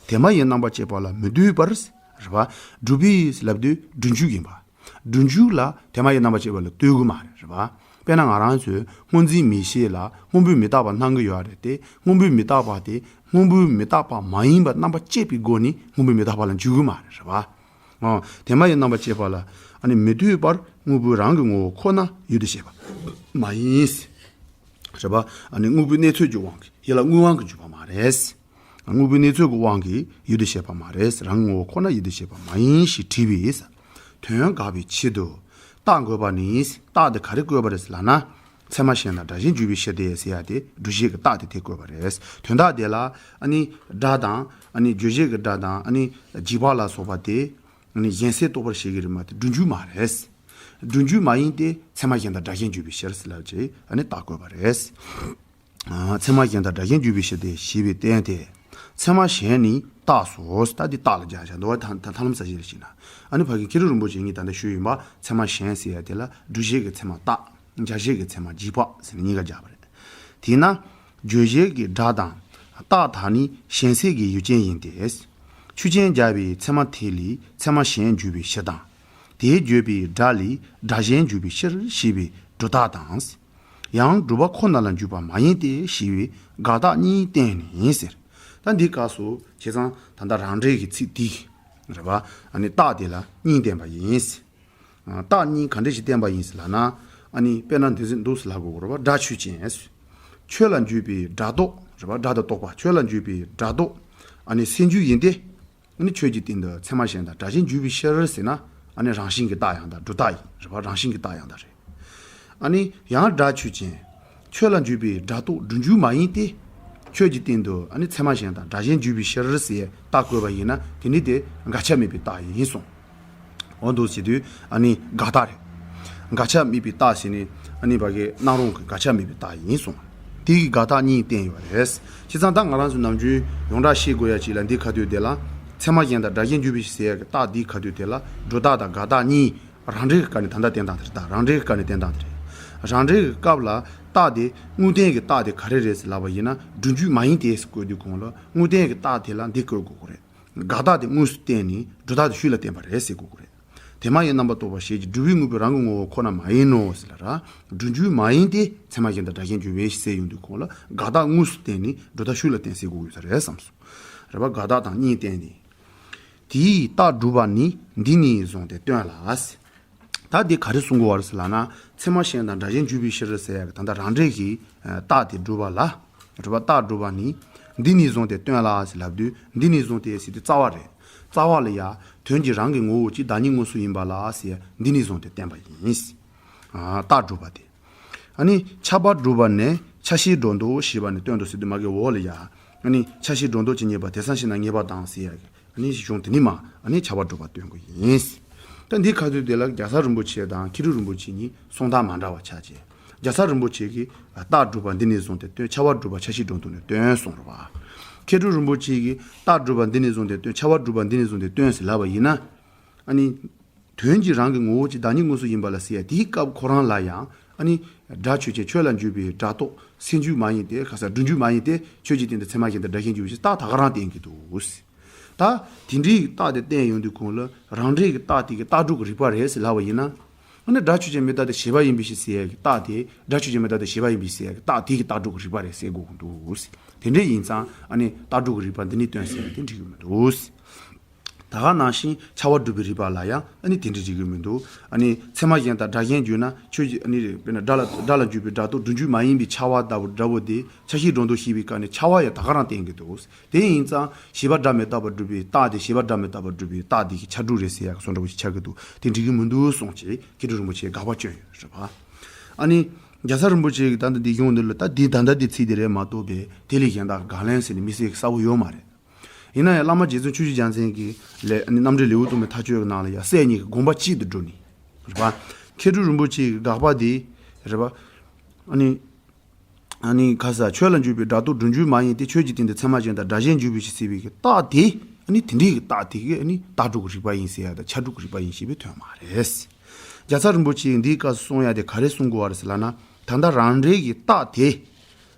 དེ་མ་ཡིན་རྣམ་པ་བཅད་པ་ལ་མི་ལྟོས་པར་རེད་པ། སྒྲུབ་པའི་ལབ་དུས་སྒྲུབ་འཇུག་ཡིན་པ། སྒྲུབ་འཇུག་ལ་དེ་མ་ཡིན་རྣམ་པ་བཅད་པ་ལ་ལྟོས་གི་མ་རེད་རེད་པ། དཔེར་ན་ང་རང་ཚོས་སྔོ་འཛིན་མིག་ཤེས་ལ་སྔོན་པོའི་མི་རྟག་པ་སྣང་གི་ཡོད་རེད་དེ། སྔོན་པོའི་མི་རྟག་པ་དེ་སྔོན་པོའི་མི་རྟག་པ་མ་ཡིན་པ་རྣམ་པ་བཅད་པའི་སྒོ་ནས་སྔོན་པོའི་མི་རྟག་པ་ལ་འཇུག་གི་མ་རེད་རེད་པ། ཨོ། དེ་མ་ཡིན་རྣམ་པ་བཅད་པ་ལ་ཨ་ནི་མི་ལྟོས་པར་དངོས་པོའི་རང་གི་ངོ་བོ་ཁོ་ན་ཡུལ་དུ་བྱེད་པ་མ་ཡིན། རེད་པ། ཨ་ནི་དངོས་པོའི་གནས་ཚོད་ཀྱི་དབང་གིས་ཡིད་ལ་དངོས་དབང་གིས་འཇུག་པ་མ་རེད། དངོས་པོའི་གནས་ཚོད་ཀྱི་དབང་གིས་ཡུལ་དུ་བྱེད་པ་མ་རེད། རང་གི་ངོ་བོ་ཁོ་ན་ཡུལ་དུ་བྱེད་པ་མ་ཡིན་ཞེས་དྲིས་པས། དོན་དགག་པའི་ཆེད་དུ་རྟགས་འགོད་པ་ནི། རྟགས་དེ་ག་རེ་བཀོད་པ་རེད་ལབ་ན། ཚད་མ་གཞན་དང་སྒྲ་གཞན་འཇུག་པའི་ཕྱིར་ཏེ་ཟེར་ཡ་དེ་སྒྲུབ་བྱེད་ཀྱི་རྟགས་དེ་དེ་བཀོད་པ་རེད། དོན་དག་དེ་ལ་ཨ་ནི་སྒྲ་དང་ཨ་ནི་རྗོད་བྱེད་ཀྱི་སྒྲ་དང་ཨ་ནི་འཇིག་པ་ལ་སོགས་པ་དེ་ཨ་ནི་གཞན་སེལ་རྟོགས་པར་བྱེད་ཀྱི་རེད་མ་གཏོགས་སྒྲུབ་འཇུག་མ་རེད། སྒྲུབ་འཇུག་མ་ཡིན་ཏེ་ཚད་མ་གཞན་དང་སྒྲ་གཞན་འཇུག་པའི་ཕྱིར་ཟེར་ལབ་ཅེས་ཨ་ནི་རྟགས་བཀོད་པ་རེད། ཨ། ཚད་མ་གཞན་དང་སྒྲ་གཞན་འཇུག་པའི་ཕྱིར་ཏེ་ཞེས་པའི་རྟགས་དེ། ཚད་མ་གཞན་ནི་རྟགས་སོ། ད་འདི་རྟགས་ལ་སྦྱར་བྱ་འདུག་བ། ད་ད་ཐར་ལམ་གསལ་བྱེད་ལ་ཞིག་ན། ཨ་ནི་ཕ་གི་མཁས་གྲུབ་རིན་པོ་ཆེ་ངས་ད་ལྟ་ཞུས་ཡིན་པ། ཚད་མ་གཞན་ཟེར་ཡ་དེ་ལ་སྒྲུབ་བྱེད་ཀྱི་ཚད་མ་རྟགས། སྦྱར་བྱེད་ཀྱི་ཚད་མ་འཇིག་པ་ཟེར་ནས་གཉིས་ཀ་སྦྱར་བ་རེད། དེས་ན། རྗོད་བྱེད་ཀྱི་སྒྲ་དང་རྟགས་དག་ནི་གཞན་སེལ་གྱི་ཡུལ་ཅན་ཡིན་ཏེ། ཆོས་ཅན་སྦྱར་བའི་ཚད་མ་དེ་ལས་ཚད་མ་གཞན་འཇུག་པའི་ཕྱིར་དང་། དེས་བརྗོད་པའི་སྒྲ་ལས་སྒྲ་གཞན་འཇུག་པའི་ཕྱིར་ཞེས་པའི་སྒྲོ་བཏགས་དང་། ཡང་སྒྲུབ་པ་ཁོ་ན་ལ་འཇུག་པ་མ་ཡིན་ཏེ་ཞེས་པའི་དགག་རྟགས་གཉིས་བསྟན་ནས་ཟེར། ད་འདི་སྐབས་སུ་བྱས་ཙང་ད་ལྟ་རང་འགྲེལ་གྱི་ཚིག་འདི་རེད་པ། ཨ་ནི་རྟགས་དེ་ལ་གཉིས་བསྟན་པ་ཡིན། རྟགས་གཉིས་ག་འདྲ་ཞིག་བསྟན་པ་ཡིན་ཟེར་ལབ་ན། ཨ་ནི་དཔེར་ན་འདི་ཟེར་འདུག་ཟེར་ལབ་དགོས་རེད་པ། སྒྲ་ཆོས་ཅན། ཆོས་ལ་འཇུག་པའི་སྒྲ་རྟོག་རེད་པ། སྒྲ་དང་རྟོག་པ་ཆོས་ལ་འཇུག་པའི་སྒྲ་རྟོག་ཨ་ནི་སེལ་འཇུག་ཡིན་ཏེ། ཨ་ནི་ཆོས་ཀྱི་སྟེང་དུ་ཚད་མ་གཞན་དང་སྒྲ་གཞན་འཇུག་པའི་ཕྱིར་ཟེར་ན། ཨ་ནི་རང་བཞིན་གྱི་རྟགས་ཡང་དག་སྒྲུབ་རྟགས་ཡིན་རེད་པ། རང་བཞིན་གྱི་རྟགས་ཡང་དག་རེད། ཨ་ནི་ཡང་སྒྲ་ཆོས་ཅན། ཆོས་ལ་འཇུག་པའི་སྒྲ་རྟོག་སྒྲུབ་འཇུག་མ་ཡིན་ཏེ། ཆོས་ཀྱི་སྟེང་དུ་ཨ་ནི་ཚད་མ་གཞན་དང་སྒྲ་གཞན་འཇུག་པའི་ཕྱིར་ཟེར་རྟགས་བཀོད་པ་ཡིན་ན་དེ་ནི་དེ་དགག་བྱ་དམིགས་པའི་རྟགས་ཡིན་གསུངས། འོ་འདུག་ཟེར་དུས་ཨ་ནི་དགག་རྟགས་རེད། དགག་བྱ་དམིགས་པའི་རྟགས་ཟེར་ནི་ཨ་ནི་ཕ་གི་སྣང་རུང་གི་དགག་བྱ་དམིགས་པའི་རྟགས་ཡིན་གསུངས། དེ་གི་དགག་རྟགས་གཉིས་བསྟན་ཡོད་རེད། བྱས་ཙང་ད་ང་རང་ཚོ་ནམ་རྒྱུན་ཡོངས་གྲགས་ཤེས་དགོས་ཡ་ཅིག་ལ་འདི་ཁ་ཐུག་དེ་ལ། ཚད་མ་གཞན་དང་སྒྲ་གཞན་འཇུག་པའི་ཕྱིར་ཟེར་ཡ་གི་རྟགས་འདིའི་ཁ་ཐུག་དེ་ལ་སྒྲོ་བཏགས་དང་དགག་རྟགས་གཉིས། རང་འགྲེལ་གྱི་སྐབས་ནས་ད་ལྟ་བསྟན་སྟངས་དེ་རེད། ད་རང་འགྲེལ་གྱི་སྐབས་ནས་བསྟན་སྟངས་དེ་རེད། རང་འགྲེལ་གྱི་སྐབས་ལ་རྟགས་དེ་དངོས་བསྟན་གྱི་རྟགས་དེ་ག་རེ་རེད་ཟེར་ལབ་པ་ཡིན་ན་སྒྲུབ་འཇུག་མ་ཡིན་ཏེ་ཟེར་བཀོད་དུས་གོང་ལ་དངོས་བསྟན་གྱི་རྟགས་དེ་ལ་འདི་བཀོད་དགོས་ཀྱི་རེད། དགག་རྟགས་དེ་དངོས་སུ་བསྟན་ནས་སྒྲོ་བཏགས་དེ་ཤུགས་ལ་བསྟན་པ་རེད་ཟེར་དགོས་ཀྱི་རེད། དེ་མ་ཡིན་རྣམ་པར་རྟོག་པ་ཞེས་ཀྱི་སྒྲུབ་པའི་དངོས་པོའི་རང་གི་ངོ་བོ་ཁོ་ན་མ་ཡིན་ནོ་ཟེར་ལ་ར། སྒྲུབ་འཇུག་མ་ཡིན་ཏེ་ཚད་མ་གཞན་དང་སྒྲ་གཞན་འཇུག་པའི་ཟེར་ཡོང་དུས་གོང་ལ་དགག་རྟགས་དངོས་སུ་བསྟན་ནས་སྒྲོ་བཏགས་ཤུགས་ལ་བསྟན་ཟེར་དགོས་ཀྱི་ཡོད་ས་རེད་བསམ་སོང་། རེད་པ། དགག་རྟགས་དང་གཉིས་བསྟན་ནས། དེའི་རྟགས་སྒྲུབ་པ་ནི་འདི་ནས་བཟུང་སྟེ་སྟོན་ལ། ད་འདི་ག་རེ་གསུང་གི་ཡོད་རེད་ཟེར་ལབ་ན། ཚད་མ་གཞན་དང་སྒྲ་གཞན་འཇུག་པའི་ཕྱིར་ཟེར་ཡག་གི་ད་ལྟ་རང་འགྲེལ་གྱི་རྟགས་དེ་སྒྲུབ་པ་ལ། རེད་པ། རྟགས་སྒྲུབ་པ་ནི། འདི་ནས་བཟུང་སྟེ་སྟོན་ལ་ཟེར་ལབ་དུས་འདི་ནས་བཟུང་སྟེ་ཟེར་དུས་རྩ་བ་རེད། རྩ་བ་ལ་ཡ། དོན་གྱི་རང་གི་ངོ་བོ་གཅིག་བདག་ཉིད་དངོས་སུ་ཡིན་པ་ལ་ཟེར་འདི་ནས་བཟུང་སྟེ་བསྟན་པ་ཡིན། རྟགས་སྒྲུབ་པ་དེ། ཨ་ནི་ཁྱབ་པ་སྒྲུབ་པ་ནས་ཆ་ཤས་སྒྲོ་འདོགས་ཞེས་པ་ནས་སྟོན་ཏོ་ཟེར་དུས་མ་གི་འོག་ལ་ཡ། ཨ་ནི་ཆ་ཤས་སྒྲོ་འདོགས་ཀྱི་ངེས་པ་དེ་ཙམ་ཞིག་ན་ངེས་པ་དང་ཟེར་ཡ་གི། ཨ་ནི་གཞུང་དེ་ནི་མ། ཨ་ནི་ཁྱབ་པ་སྒྲུབ་པ་སྟོན་དགོས་ཡིན། ད་འདིའི་ཁ་ཐུག་དེ་ལ་རྒྱལ་ཚབ་རིན་པོ་ཆེ་དང་མཁས་གྲུབ་རིན་པོ་ཆེ་གཉིས་གསུང་སྟངས་མ་འདྲ་བ་ཆགས་ཀྱི། རྒྱལ་ཚབ་རིན་པོ་ཆེ་གིས་རྟགས་སྒྲུབ་པ་འདི་ནས་བཟུང་སྟེ་སྟོན། ཁྱབ་པ་སྒྲུབ་པ་ཆ་ཤས་སྒྲོ་འདོགས་ནས་སྟོན་གསུངས་རེད་པ། མཁས་གྲུབ་རིན་པོ་ཆེ་གིས་རྟགས་སྒྲུབ་པ་འདི་ནས་བཟུང་སྟེ་སྟོན། ཁྱབ་པ་སྒྲུབ་པ་འདི་ནས་བཟུང་སྟེ་སྟོན་ཟེར་ལབ་པ་ཡིན་ན། ཨ་ནི། དོན་གྱི་རང་གི་ངོ་བོ་གཅིག་བདག་ཉིད་དངོས་སུ་ཡིན་པ་ལ་ཟེར་ཡ་དེའི་སྐབས་ཁོ་རང་ལ་ཡང་ཨ་ནི། སྒྲ་ཆོས་ཅན། ཆོས་ལ་འཇུག་པའི་སྒྲ་རྟོག་སེལ་འཇུག་མ་ཡིན་ཏེ། ཁ་ས་སྒྲུབ་འཇུག་མ་ཡིན་ཏེ། ཆོས་ཀྱི་སྟེང་དུ་ཚད་མ་གཞན་དང་སྒྲ་གཞན་འཇུག་པའི་ཕྱིར་རྟགས་ད་ག་རང་བསྟན་གྱི་འདུག་ད་དེ་འདྲའི་རྟགས་དེ་བསྟན་ཡོང་དུས་གོང་ལ་རང་འགྲེལ་གྱི་རྟགས་དེ་གི་རྟགས་སྒྲུབ་ཀྱི་རིགས་པ་རེད་ཟེར་ལབ་པ་ཡིན་ན། ཨ་ནི་སྒྲ་ཆོས་ཅན་མི་རྟག་སྟེ་བྱས་པ་ཡིན་པའི་ཕྱིར་ཟེར་ཡ་གི་རྟགས་དེ། སྒྲ་ཆོས་ཅན་མི་རྟག་སྟེ་བྱས་པ་ཡིན་པའི་ཕྱིར་ཟེར་ཡ་གི་རྟགས་དེ་གི་རྟགས་སྒྲུབ་ཀྱི་རིགས་པ་རེད་ཟེར་དགོས་ཀྱི་འདུག་དེ་འདྲ་ཡིན་ཙང་ཨ་ནི་རྟགས་སྒྲུབ་ཀྱི་རིགས་པ་འདི་ནས་སྟོན་ཟེར་ཡ་དེ་འགྲིག་གི་མི་འདུག་ད་ག་ནང་བཞིན་ཁྱབ་པ་སྒྲུབ་པའི་རིགས་པ་ལ་ཡང་ཨ་ནི་དེ་འདྲ་འགྲིག་གི་མི་འདུག་ཨ་ནི་ཚད་མ་གཞན་དང་སྒྲ་གཞན་བརྗོད་ན་ཆོས་ཀྱི་ཨ་ནི་དཔེར་ན་སྒྲ་ལ་སྒྲ་ལ་འཇུག་པའི་སྒྲ་རྟོག་སྒྲུབ་འཇུག་མ་ཡིན་པའི་ཁྱབ་པ་ལྟ་བུ་འདྲ་བོ་དེ་ཆ་ཤས་སྒྲོ་འདོགས་ཞེས་པའི་སྐབས་ནས་ཁྱབ་པ་ཡང་ད་ག་རང་བསྟན་གྱི་འདུག་དེ་ཡིན་ཙང་བྱས་པ་སྒྲ་མི་རྟག་པར་སྒྲུབ་པའི་རྟགས་དེ་བྱས་པ་སྒྲ་མི་རྟག་པར་སྒྲུབ་པའི་རྟགས་དེ་གི་ཁྱབ་སྒྲུབ་རེད་ཟེར་ཡག་གི་བཟོ་འདྲ་བོ་ཞིག་ཆགས་ཀྱི་འདུག་དེ་འགྲིག་གི་མི་འདུག་གསུངས་བྱས་མཁས་གྲུབ་རིན་པོ་ཆེས་དགག་པ་བསྐྱོན་ཡོད་རེད་པ། ཨ་ནི་རྒྱལ་ཚབ་རིན་པོ་ཆེ་གིས་ད་ལྟ་འདི་གཞུང་འདི་ལ་ད་འདི་ད་ལྟ་འདི་ཚིག་དེ་རེད་མ་གཏོགས་པའི་དེ་ལས་གཞན་དག་གི་དགག་ལན་ཟེར་ནས་དམིགས་བསལ་གྱི་གསལ་པོ་ཡོད་མ་རེད། ཡིན་ན་ཡང་བླ་མ་རྗེ་བཙུན་ཆོས་ཀྱི་རྒྱལ་མཚན་གྱི་ལས་ཨ་ནི་རྣམ་འགྲེལ་ལེའུ་དུ་མའི་མཐའ་དཔྱོད་ཀྱི་ནང་ལ་ཡང་སྲས་གཉིས་ཀྱི་དགོངས་པ་གཅིག་ཏུ་འགྲོ་ནས་རེད་པ། མཁས་གྲུབ་རིན་པོ་ཆེ་གི་དགག་པ་དེ་རེད་པ། ཨ་ནི། ཨ་ནི་ཁ་ས་ཆོས་ལ་འཇུག་པའི་སྒྲ་རྟོག་སྒྲུབ་འཇུག་མ་ཡིན་ཏེ། ཆོས་ཀྱི་སྟེང་དུ་ཚད་མ་གཞན་དང་སྒྲ་གཞན་འཇུག་པའི་ཕྱིར་ཟེར་བའི་གི་རྟགས་དེ་ ནི་དེ་འདྲའི་གི་རྟགས་དེ་གི་ནི་རྟགས་སྒྲུབ་ཀྱི་རིགས་པ་ཡིན་ཟེར་ཡ་དང་ཆ་སྒྲུབ་ཀྱི་རིགས་པ་ཡིན་ཞེས་པའི་དོན་མ་རེད། རྒྱལ་ཚབ་རིན་པོ་ཆེས་འདིའི་སྐབས་སུ་གསུང་ཡ་དེ་ག་རེ་གསུང་དགོས་པ་རེད་ཟེར་ལབ་ན། ད་ལྟ་རང་འགྲེལ་གྱི་རྟགས་དེ་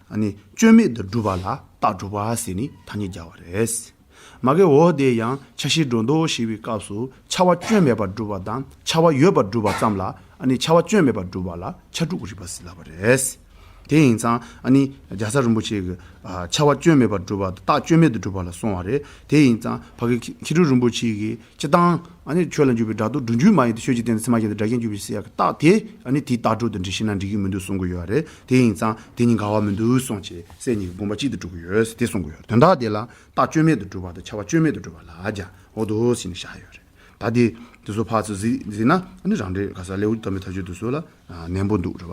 ཨ་ནི་སྐྱོན་མེད་དུ་སྒྲུབ་པ་ལ་རྟགས་སྒྲུབ་པ་ཟེར་ནས་ཐ་སྙད་སྦྱར་བ་རེད། མ་གི་འོ་དེ་ཡང་ཆ་ཤས་སྒྲོ་འདོགས་ཞེས་པའི་སྐབས་སུ་ཆ་བ་སྐྱོན་མེད་པར་སྒྲུབ་པ་དང་ཆ་བ་ཡོད་པར་སྒྲུབ་པ་ཙམ་ལ་ཨ་ནི་ཆ་བ་སྐྱོན་མེད་པར་སྒྲུབ་པ་ལ་ཆ་སྒྲུབ་ཀྱི་རིགས་པ་ཟེར་ལབ་པ་རེད། དེ་ཡིན་ཙང་ཨ་ནི་རྒྱལ་ཚབ་རིན་པོ་ཆེ་གིས་ཨ་ཆ་བ་སྐྱོན་མེད་པར་སྒྲུབ་པ་དང་རྟགས་སྐྱོན་མེད་དུ་སྒྲུབ་པ་ལ་གསུངས་པ་རེད། དེ་ཡིན་ཙང་ཕ་གི་མཁས་གྲུབ་རིན་པོ་ཆེ་གིས་སྤྱིར་བཏང་ཨ་ནི་ཆོས་ལ་འཇུག་པའི་སྒྲ་རྟོག་སྒྲུབ་འཇུག་མ་ཡིན་ཏེ། ཆོས་ཀྱི་སྟེང་དུ་ཚད་མ་གཞན་དང་སྒྲ་གཞན་འཇུག་པའི་ཟེར་ཡག་གི་རྟགས་དེ་ཨ་ནི་དེའི་རྟགས་སྒྲུབ་དང་འགྲེལ་བཤད་ན་འགྲིག་གི་མི་འདུག་གསུང་གི་ཡོད་རེད། དེ་ཡིན་ཙང་དེ་གཉིས་འགལ་བ་མི་འདུག་གསུངས་བྱས་སྲས་གཉིས་ཀྱི་དགོངས་པ་གཅིག་ཏུ་གྲུབ་ཀྱི་ཡོད་ཟེར་དེ་གསུང་གི་ཡོད་རེད། དོན་དག་དེ་ལ་རྟགས་སྐྱོན་མེད་དུ་སྒྲུབ་པ་དང་ཆ་བ་སྐྱོན་མེད་དུ་སྒྲུབ་པ་ལ་སྦྱར་འོ་དོ་ཟེར་ནས་བཞག་ཡོད་རེད། ད་དེ་དེ་ཚོ་ཕར་ཚུར་གཟིགས་གཟིགས་ན་ཨ་ནི་རང་འགྲེལ་ག་ས་ལེའུ་དམ་པའི་ཐབས་བྱུས་དེ་ཚོ་ལ་ནན་པོ་འདུག་རེད་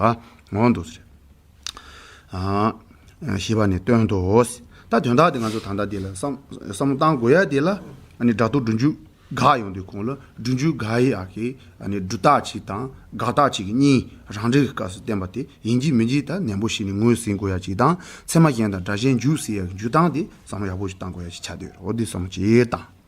བ། འོ་འདུག་ཟེར། ཨ། ཞེས་པ་ནས་སྟོན་ཏོ། ད་དོན་དག་དེ་ང་ཚོ་ད་ལྟ་འདི་ལ་བསམ་བསམ་བློ་བཏང་དགོས་ཡ་དེ་ལ་ཨ་ནི་སྒྲ་རྟོག་སྒྲུབ་འཇུག་འགག་ཡོང་དུས་གོང་ལ་སྒྲུབ་འཇུག་འགག་ཡི་ཨ་ཁེ་ཨ་ནི་སྒྲུབ་རྟགས་གཅིག་དང་འགག་རྟགས་གཅིག་གི་གཉིས་རང་འགྲེལ་གྱི་སྐབས་སུ་བསྟན་པ་དེ་ཡིན་གཅིག་མིན་གཅིག་ད་ནན་པོ་ཞིག་ནས་ངོས་ཟིན་དགོས་ཡ་གཅིག་དང་ཚད་མ་གཞན་དང་སྒྲ་གཞན་འཇུག་ཟེར་ཡ་གི་འཇུག་སྟངས་དེ་བསམ་བློ་ཡག་པོ་ཞིག་བཏང་དགོས་ཡ་ཞིག་ཆགས་བསྡད་ཡོད་རེད། འོ་འདི་བསམ་བློ་ཅིག་བཏང་།